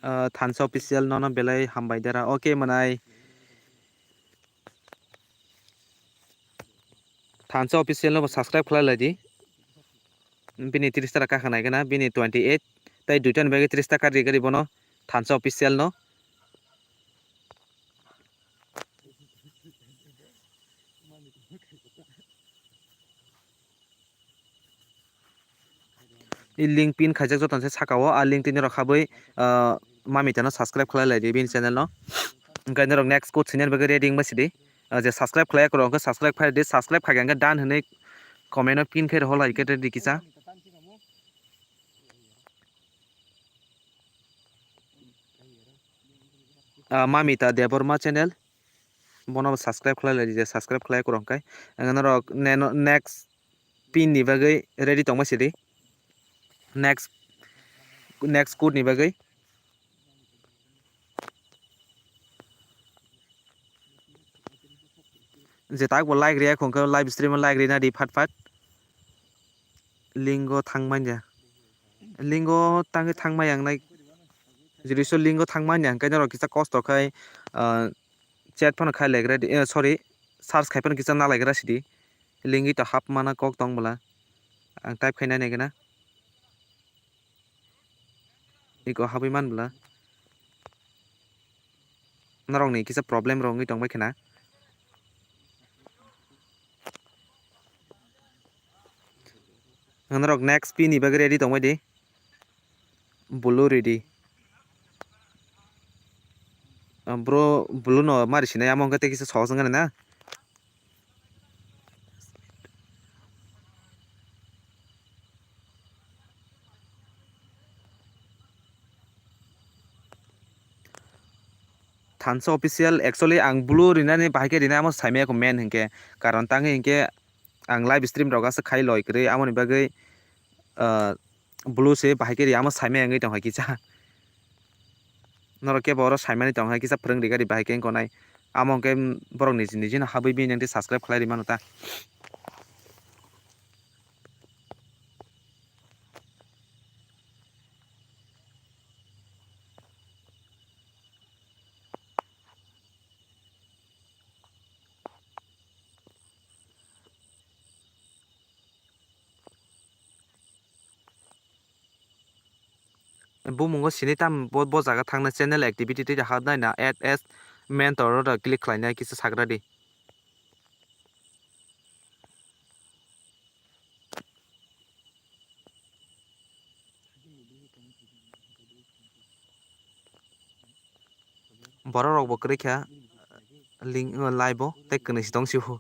O, Thansa Official no no belai hambai dera. Okay, mwnai. Thansa Official no bo subscribe khlai lai di. Bini tris ta kakha nai gana, bini twenty eight, tai duita ni bagwi tris ta kari gari bono Thansa Official no. I link pin khaijak joto se saka o, a link tini rok habwi, ah, Mamita no subscribe khlai lai di bini channel no. Hwnkhe norok next code sini bagwi ready wngma sidi. Ah, je subscribe khlai ya kwrwng khe subscribe khai di, subscribe khai khe done hinwi comment o pin khe rohor lai khe ready kisa. Ah, Mamita Debbarma channel. Bono bo subscribe khlai lai di, subscribe khlai kwrwng khe. Ang norok neno-, next pin ni bagwi ready tongma sidi. Next, next code ni bagwi. Je tak bo like riya khong khe live stream o like rina di phat phat. Lingo thang manya. Lingo tangwi thang maya wngnai. Jodi so lingo thang manya hwnkhe norok kisa kosto khai, ah, chat phano khai lai gra di, eh, sorry, search khai phano kisa na lai gra sidi. Lingwi to hap mana kok tong bwla. Ang type khai nai nai gana. Iko habwi man bwla. Norok ni kisa problem rok wngwi tong bai khna. Norok next pin ni bagwi ready tong bai di. Blue ready. Ah, bro, blue no mari sinai amo hwnkhe tei kisa sohos wngkha na. Thansa Official, actually ang blue rinani bahai khe rinai amo saimaya kho main hinkhe, karon tangwi hinkhe ang live stream rok aswk khai loi kwrwi, amoni bagwi, ah, blue se bahai khe ri amo saimaya wngwi tong hai kisa. Norok kebo oro saimani tong hai kisa phwrwng ri gari bahai khe wngkha nai. Amo hwnkhe borok niji niji no habwi bini subscribe khlai ri mano ta. Bumungo sini tam bo, bo jaga thangna channel activity tei hapnai na add as mentor oro click khlainai kisa sagra di. Borok rok bo kwrwi kha link, live o tei kwnwi si tong si bo.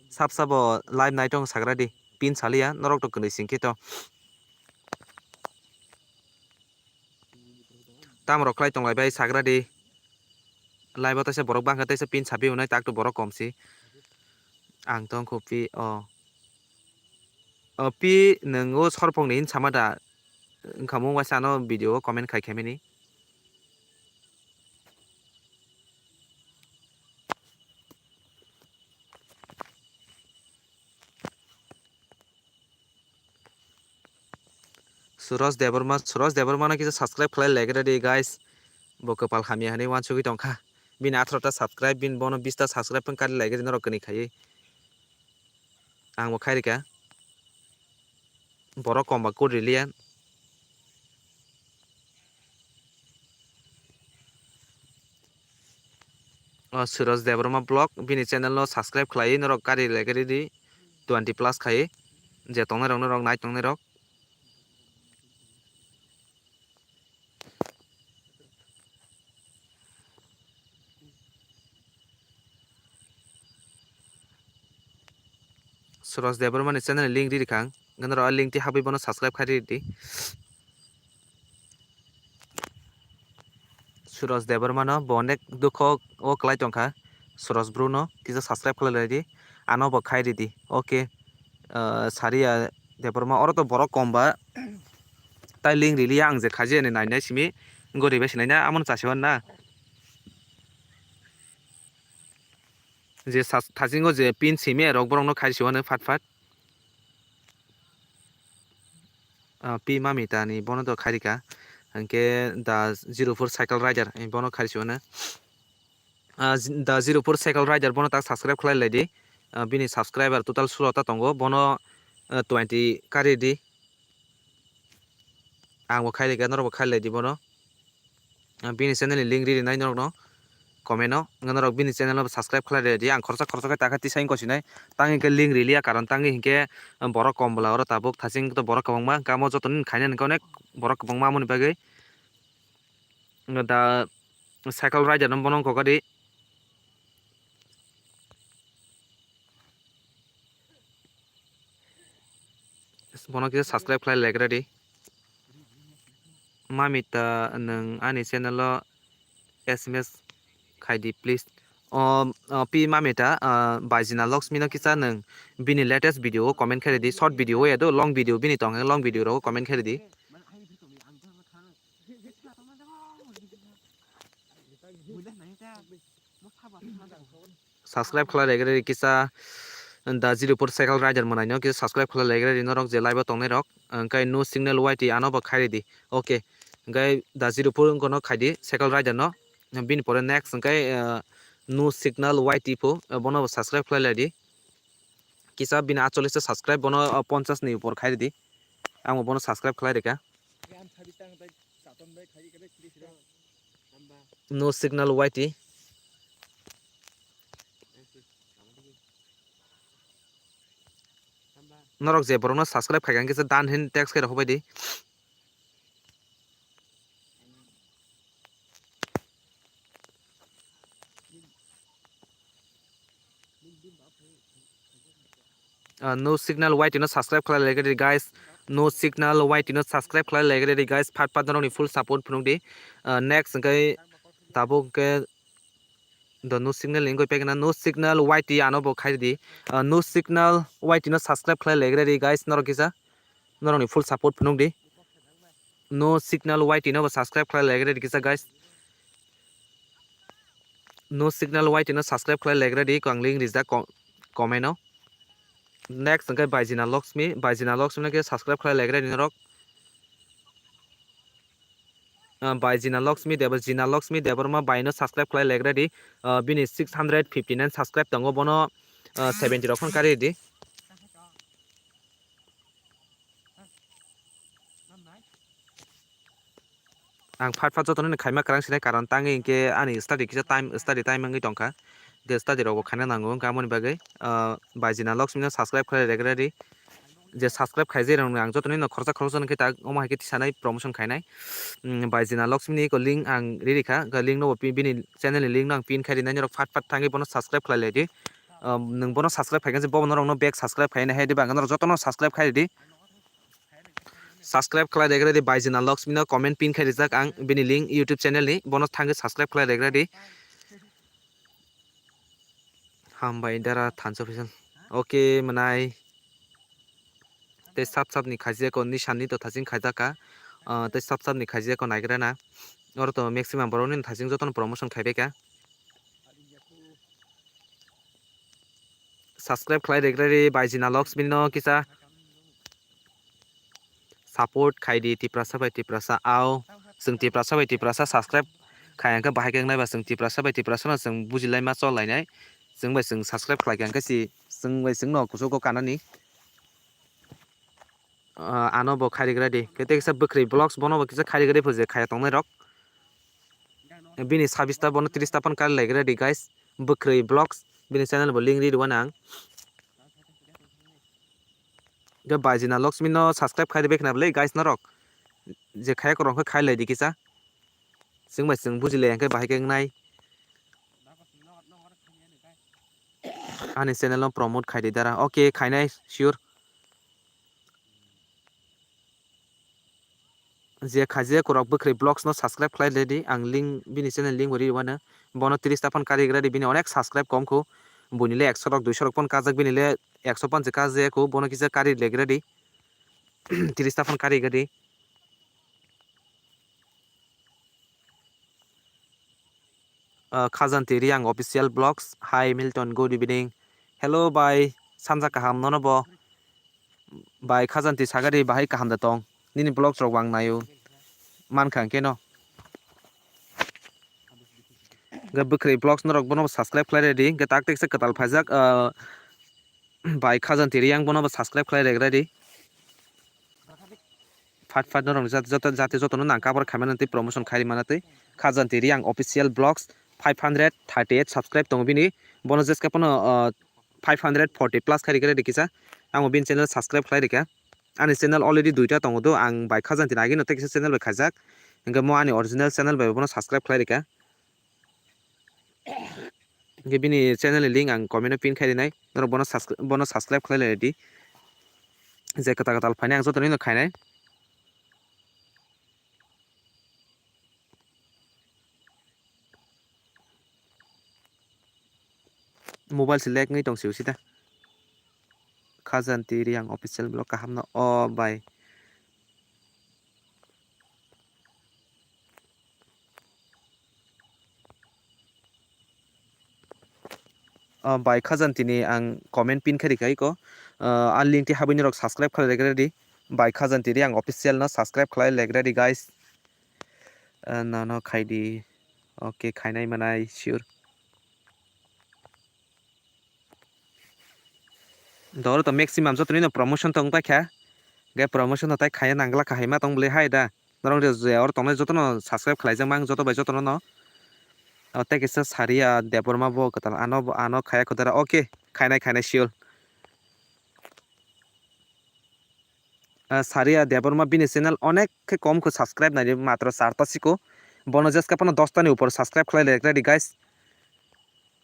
Sab sabo live nai tong sagra di. Pin saliya norok to kwnwi sing khe to. Tamo rok khlai tong lai bai sagra di. Live o teisa borok bangkha teisa pin sabi hwnwi tak to borok kom si. Ang tong kho pi o. O pi nwng o sorpong ni hin sama da wngkha mung waisa ano video o comment khai khe mini. Suraj Debbarma, Suraj Debbarma no kisa subscribe khlai like rw di guys. Bo kwpal hamya hinwi wansugwi tongkha. Bini atharoh ta subscribe, bini bono bista subscribe wng kari like rw di norok kwnwi khaiwi. Ang bo khai rikha. Borok kom ba kuri liya. O Suraj Debbarma vlog bini channel no subscribe khlaiwi norok kari like rw di twenty plus khai je tongnai rok norok nai tongnai rok. Suraj Debbarma ni channel ni link riri kha ang. Ganaro a link ti habwi bono subscribe khai riri di. Suraj Debbarma no bo onek dukho o kwlai tongkha. Suraj bro no kisa subscribe khlai lai di. Ano bo khai ridi. Okay. Ah, Saria Debbarma oro to borok kom ba. Tai link rili ang je khaji ani nai nai simi gori bai sinai na amo chasi wan na. Je sas-, thasingo je pin simi rok borok no khai si wan fat fat. Ah, pi mami ta ni bono to khairika. Hingke the zero four cycle rider, eh, bono khairi siwano. Ah, zi-, the zero four cycle rider bono tak subscribe khlai lai di. Ah, bini subscriber total sulo ta tongo. Bono, ah, twenty kari di. Ang bo khairika, norok bo khailai di bono. Ah, bini channel ni link riri nai norok no. Comment o, wngkha norok bini channel no subscribe khlai rw di, ang khoroksa khoroksa khe takha tisa wngkha sinai, tang hinkhe link riliya, karon tang hinkhe borok kom bwla oro tabuk thaching to borok kwbangma, wngkha omo joto nini khainani hinkhe onek borok kwbangma, amoni bagwi da cycle rider no bono wngkha di. Bono kisa subscribe khlai like ready. Mami ta nwng ani channel o S M S khai di please. O, o, pi mami ta, ah, Baijina Loksmi no kisa nwng bini latest video o comment khai di, short video o ya do, long video bini tong, long video ro comment khai di. Subscribe khlai rwgwi rw kisa, da zero four cycle rider mwnai no kisa subscribe khlai rwgwi rw norok je live o tongnai rok, hwnkhe no signal Y T ano bo khai rw di. Okay, hwnkhe da zero four wngkha no khai di cycle rider no, bini pore next hwnkhe, ah, no signal Y T pho, ah, bono bo subscribe khlai lai di. Kisa bini atchollish ta subscribe, bono, ah, ponchash ni upor khai rw di. Ang bo bono subscribe khlai rwkha. No signal Y T. Norok je borokno subscribe khaikha, hwnkhe se done hin text khe rw hobai di. Ah, no signal Y T no subscribe khlai like di guys. No signal Y T no subscribe khlai like di guys. Phat phat norokni full support phunuk di. Ah, next hwnkhe tabuk hwnkhe the no signal ni wngwi paikhe na no signal Y T ano bo khai di. Ah, no signal Y T no subscribe khlai like di guys. Norok kisa norokni full support phunuk di. No signal Y T no bo subscribe khlai like ready kisa guys. No signal Y T no subscribe khlai like ready, ang link rijak ko-, comment o. Next hwnkhe Baijina Loksmi, Baijina Loksmi no khe subscribe khlai like ready norok. Ah, Baijina Loksmi Debor, Jina Loksmi Debor ma bai no subscribe khlai like ready. Ah, bini six hundred fifty nine subscribe tongo, bono, ah, seventy rok phone kari di. Ang phat phat jotono ni khaima kwrang sinai, karon tangwi hinkhe ani study kisa time, study time wngwi tongkha. Hinkhe study rokbo khaina nango, hinkhe amoni bagwi, ah, Baijina Loksmi no subscribe khlai rwgwi rw di. Je subscribe khaijak rokno ang jotono no khoroksa khoroksa no khe tak omo hai khe tisanai promotion khainai. Mm, Baijina Loksmi ni eko link ang riri kha, hinkhe link no bo pi-, bini channel ni link no ang pin khai rinai, norok phat phat thangwi bono subscribe khlai lai di. Um, nwng bono subscribe khaikhe se bo norokno back subscribe khaina hai di, ba norok jotono subscribe khai di. Subscribe khlai regra di Baijina Loksmi no comment pin khai rijak ang bini link YouTube channel ni, bono thangwi subscribe khlai regra di. Hambai dara thansa official. Okay mwnai. Tei sap sap ni khaijak o, nisan ni to thaching khaijak kha. Ah, tei sap sap ni khaijak o naigra na. Oro to maximum borok ni thaching jotono promotion khaibai kha. Subscribe khlai regra di Baijina Loksmi no kisa. Support khai di Tiprasa bai Tiprasa, ao chwng Tiprasa bai Tiprasa subscribe khai hwnkhe bahai khe wngnai ba, chwng Tiprasa bai Tiprasa no chwng bujilai ma chol lainai, chwng bai chwng subscribe khlai kha hwnkhe si chwng bai chwng no kuchugo kanani. Ah, ano bo khai regra di, khe tei kisa Bwkhwrwi Vlogs, bono bo kisa khai regra di, phuje khaya tongnai rok. Bini sabis ta, bono tris ta phone kari lai regra di guys. Bwkhwrwi Vlogs, bini channel bo link ri rw ang. Khe Baijina Loksmi no subscribe khai rwbai khna bwle guys norok. Je khaya kwrwng khe khai lai di kisa. Chwng bai chwng buji lai hwnkhe bahai khe wngnai. Ani channel no promote khai di dara. Okay, khainai sure. Je khaijak kwrwng Bwkhwrwi Vlogs no subscribe khlai le di, ang link, bini channel link bo ri rwmano. Bono tris ta phone kari gra di, bini onek subscribe kom kho. Buini le ekso rok, duiso rok phone kajak, bini le ekso phone se kajak kho, bono kisa kari le gra di. Tris ta phone kari gra di. Ah, Khajanti Reang Official Vlogs. Hi Milton, good evening. Hello bai, sanja kaham nono bo. Bai Khajanti sagari bahai kaham da tong. Nini vlogs rok wang nayo. Mankha hwnkhe no. Ga Bwkhwrwi Vlogs norok bono subscribe khlai redi. Ga tak tak se kwtal phaijak. Ah, bai Khajanti Reang bono bo subscribe khlai rek redi. Fat fat norok jat-, jat-, jate jotono nang cover khaimani tei promotion khaimani tei Khajanti Reang Official Vlogs five hundred thirty eight subscribe tongo bini. Bono jeska pono, ah, five hundred forty plus khai rikha redi kisa. Ang bini channel subscribe khlai rikha. Ani channel already duita tongo do, ang bai Khajanti ni agino tei kisa channel bai khaijak. Hwnkhe mo ani original channel bai bono subscribe khlai rikha. Hwnkhe bini channel ni link ang comment o pin khai rinai. Norok bono subscri-, bono subscribe khlai lai di. Je kwtal kwtal phainai ang jotono no khainai. Mobile se lag wngwi tong sio sida. Khajanti Reang Official Vlog kaham no o bai. O bai Khajanti ni ang comment pin khe rikha iko. Ah, a link twi habwi norok subscribe khlai rek redi. Bai Khajanti Reang Official no subscribe khlai rek redi guys. Ah, nono khai di. Okay, khainai manai sure. Doro to maximum joto nino promotion tong paikha. Ge promotion no tai khaya nangla kahai ma tong bole hai da. Norok je oro tongnai joto no subscribe khlai jak mang joto bai joto no. O tei kisa Saria Debbarma bo kwtal ano bo ano khaya khudara. Okay, khainai khainai sure. Ah, Saria Debbarma bini channel onek khe kom khe subscribe nai matro charta siko. Bono jeska pono dosta ni upor subscribe khlai rek redi guys.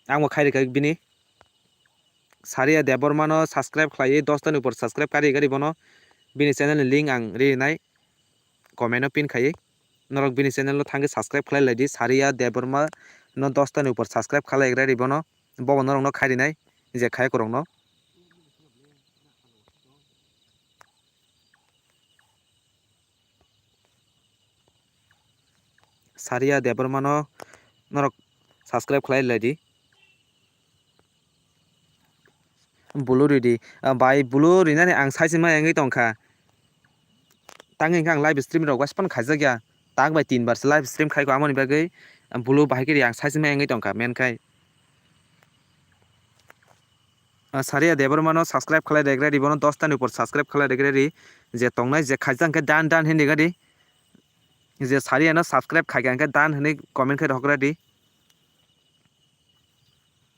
Ang bo khai rikha bini. Saria Debbarma no subscribe khlaiwi dosta ni upor subscribe kari kari bono bini channel ni link ang rinai comment o pin khaiwi. Norok bini channel o thangwi subscribe khlai lai di. Saria Debbarma no dosta ni upor subscribe khlai rek redi bono. Bobo norok no khai rinai je khai korok no. Saria Debbarma no norok subscribe khlai lai di. Bulu ridi. Ah, bai bulu rinani ang saisi ma wngwi tongkha. Tangwi hwnkhe ang live stream rok waisaphano khaijak ya. Tak bai tin bar se live stream khai ko, amoni bagwi bulu bahai khe ri ang saisi ma wngwi tongkha, men khai. Ah, Saria Debbarma no subscribe khlai rek redi, bono dosta ni upor subscribe khlai rek redi. Je tongnai je khaijak hwnkhe dan dan hinwi gadi. Je Saria no subscribe khaikha hwnkhe dan hinwi comment khai rok redi.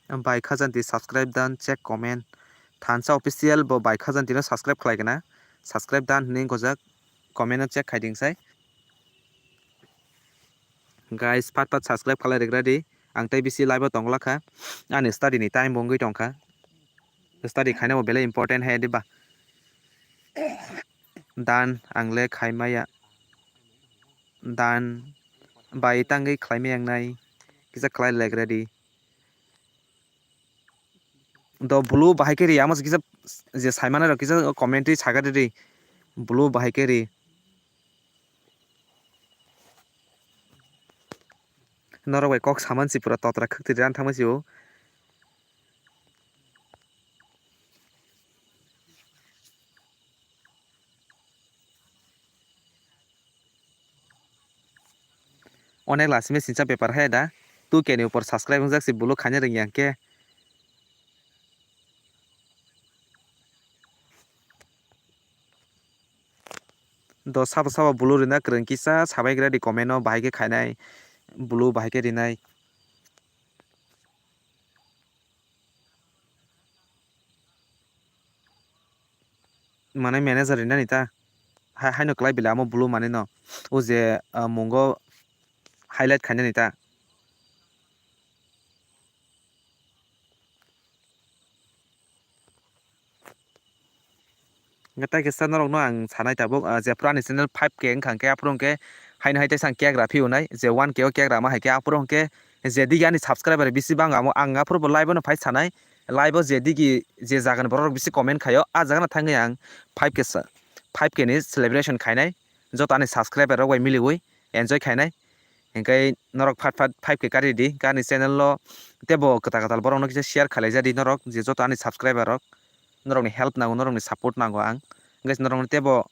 Bai Khajanti subscribe dan check comment. Thansa Official bo bai Khajanti no subscribe khlai kena. Subscribe dan hinwi gojak comment no check khai ding sai. Guys, pat pat subscribe khlai rek redi. Ang tei bisi live o tong lakha. Ani study ni time bo wngwi tongkha. Study khaina bo belai important hai diba. Dan ang le khai maya. Dan bai tangwi khlai maya wngnai. Kisa khlai rek redi. Do bulu bahai khe ri, amo se kisa je sai manai rok kisa comment ri saga riri. Bulu bahai khe ri. Norok bai kok saman si pura totra khwktwrwi ran thangma si o. Onek lasime sincha bepar hai da. Two K ni upor subscribe wngjak si bulu khaina rwngya hwnkhe. Do sabo sabo bulu rina kwrwng kisa sabai gra di comment o bahai khe khainai bulu bahai khe rinai. Mane manager rinani ta. Hai, haino kwlai bela amo bulu mane no. O je, ah, mungo highlight khainani ta. Hwnkhe tei kisa norokno ang sanai tabuk, ah, jephru ani channel five K wngkha hwnkhe aphuru hwnkhe haino hai teisa ang cake ra phiyunai, je one K o cake rama hai khe aphuru hwnkhe je digi ani subscriber bisi bang amo ang aphuru bo live o no phai sanai, live o je digi je jaga ni borok rok bisi comment khaio, ah jaga no thangwi ang five K sa-, five K ni celebration khainai, joto ani subscriber rok bai miliwi enjoy khainai. Hingke norok phat phat five K kari di, ani channel o tebo kwtal kwtal borok no kisa share khalai jadi norok je joto ani subscriber rok, norok ni help nango, norok ni support nango ang, hingke norok ni tebo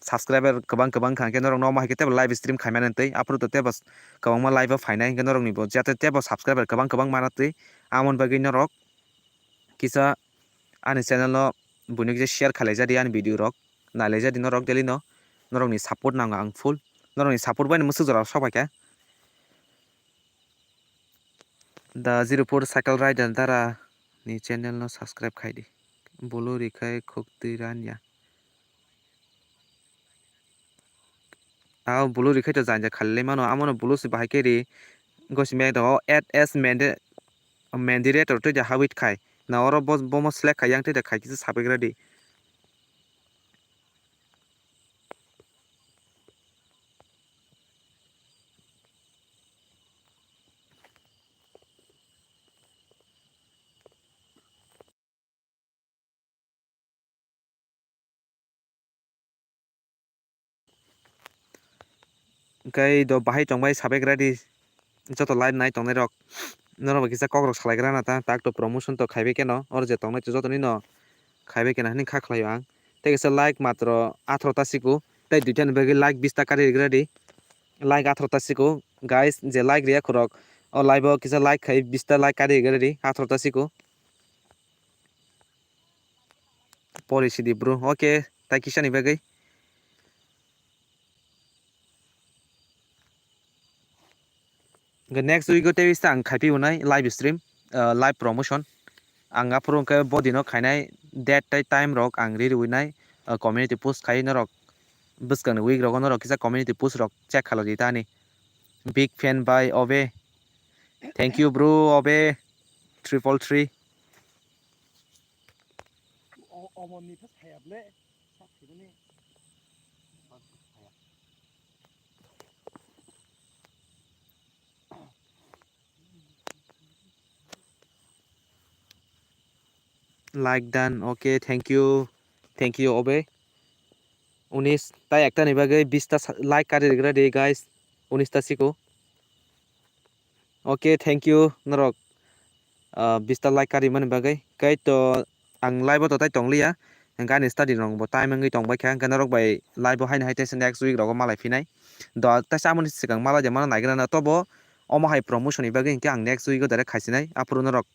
subscriber kwbang kwbang kha, hingke norok no omo hai khe tebo live stream khaimani twi, aphuru to tebo kwbangma live o phainai, hingke norok ni bo jate tebo subscriber kwbang kwbang mana twi, amoni bagwi norok kisa ani channel o buino kisa share khalai jadi ani video rok, nai lai jadi norok daily no, norok ni support nango ang full, norok ni support bai no mwswk jora sok pai kha. The Zero Four Cycle Rider Dara ni channel no subscribe khai di. Bulu rikhai khuk twi ranya. Ao bulu rikhai to janja khalilai mano, amono bulu se bahai khe ri. Gosi me do at as mende mendirator twi da hawit khai. Na oro bo bomo select khai yang twi da khai kisa sabai gra di. Hingke do bahai tongbai sabai gra di, joto live nai tongnai rok, norok bai kisa kok rok salai gra na ta, tak to promotion to khaibai khe no, oro je tongnai joto ni no khaibai khe na hinui kha khlai o ang. Tei kisa like matro atharo ta siko, tei duita ni bagwi like bis ta kari gra di, like atharo ta siko, guys je like riya khorok o live o kisa like khai bis ta like kari gra di atharo ta siko. Pori sidi bro. Okay, tai kisani bagwi. Hingke next week o tei bisa ang khaipi unai live stream, ah, live promotion. Ang aphuru hingke bodino khainai date tei time rok ang riri unai, ah, community post khai norok bwskangni week rogo norok kisa community post rok check khalai di tani. Big fan by Obe. Thank you bro Obe triple three. Like done, okay, thank you, thank you Obe. Unis tai ekta ni bagwi bis ta sa-, like kari rigra di guys, unis ta siko. Okay, thank you norok, ah, bis ta like kari mani bagwi. Kai to ang live o to tai tong liya, hingke ani study rok bo time wngwi tong bai kha, hingke norok bai live o haino hai teisa next week rogo malai phinai. Do teisa amoni swkang malai de mano naigra na tobo omo hai promotion ni bagwi hingke ang next week o direct khaisinai aphuru norok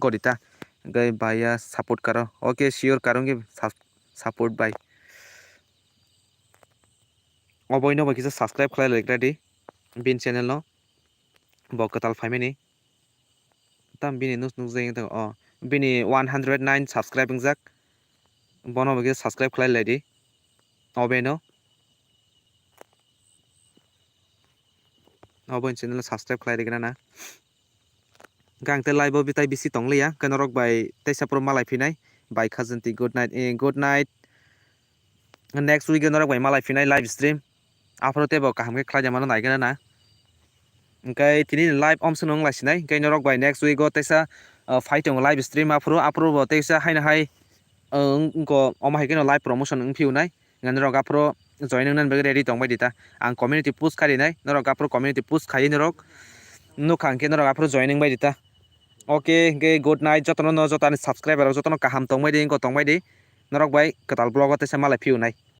gori ta hingke baiya support karo. Okay, sure karo hingke sub-, support bai. Obo ino bai kisa subscribe khlai lai gra di bin channel no. Bo kwtal phaimani. Tam bini nuk-, nukjagwi tongo. O, bini one hundred nine subscribe wngjak. Bono bo khe subscribe khlai lai di. Obe no. Obo ni channel subscribe khlai rwgwna na. Hwnkhe ang tei live o bitai bisi tong liya. Hwnkhe norok bai teisa phuru malai phinai. Bai Khajanti, good night. Eh, good night. Next week o norok bai malai phinai live stream. Aphuru teibo kaham khe khlai de mano nai gana na. Hwnkhe tini ni live omswk no wng lai sinai. Hwnkhe norok bai next week o teisa, uh, phai tongo live stream aphuru, aphuru bo teisa haino hai, uh, wng-, wngkho omo hai kheno live promotion wng phiu nai. Hwnkhe norok aphuru join wng nani bagwi ready tong bai di ta. Ang community post khai rinai, norok aphuru community post khai norok nukha hwnkhe norok aphuru join wng bai di ta. Okay, hwnkhe good night jotono no, joto ani subscriber rok jotono kaham tong bai di, wngkho tong bai di. Norok bai kwtal vlog o teisa malai phiu nai.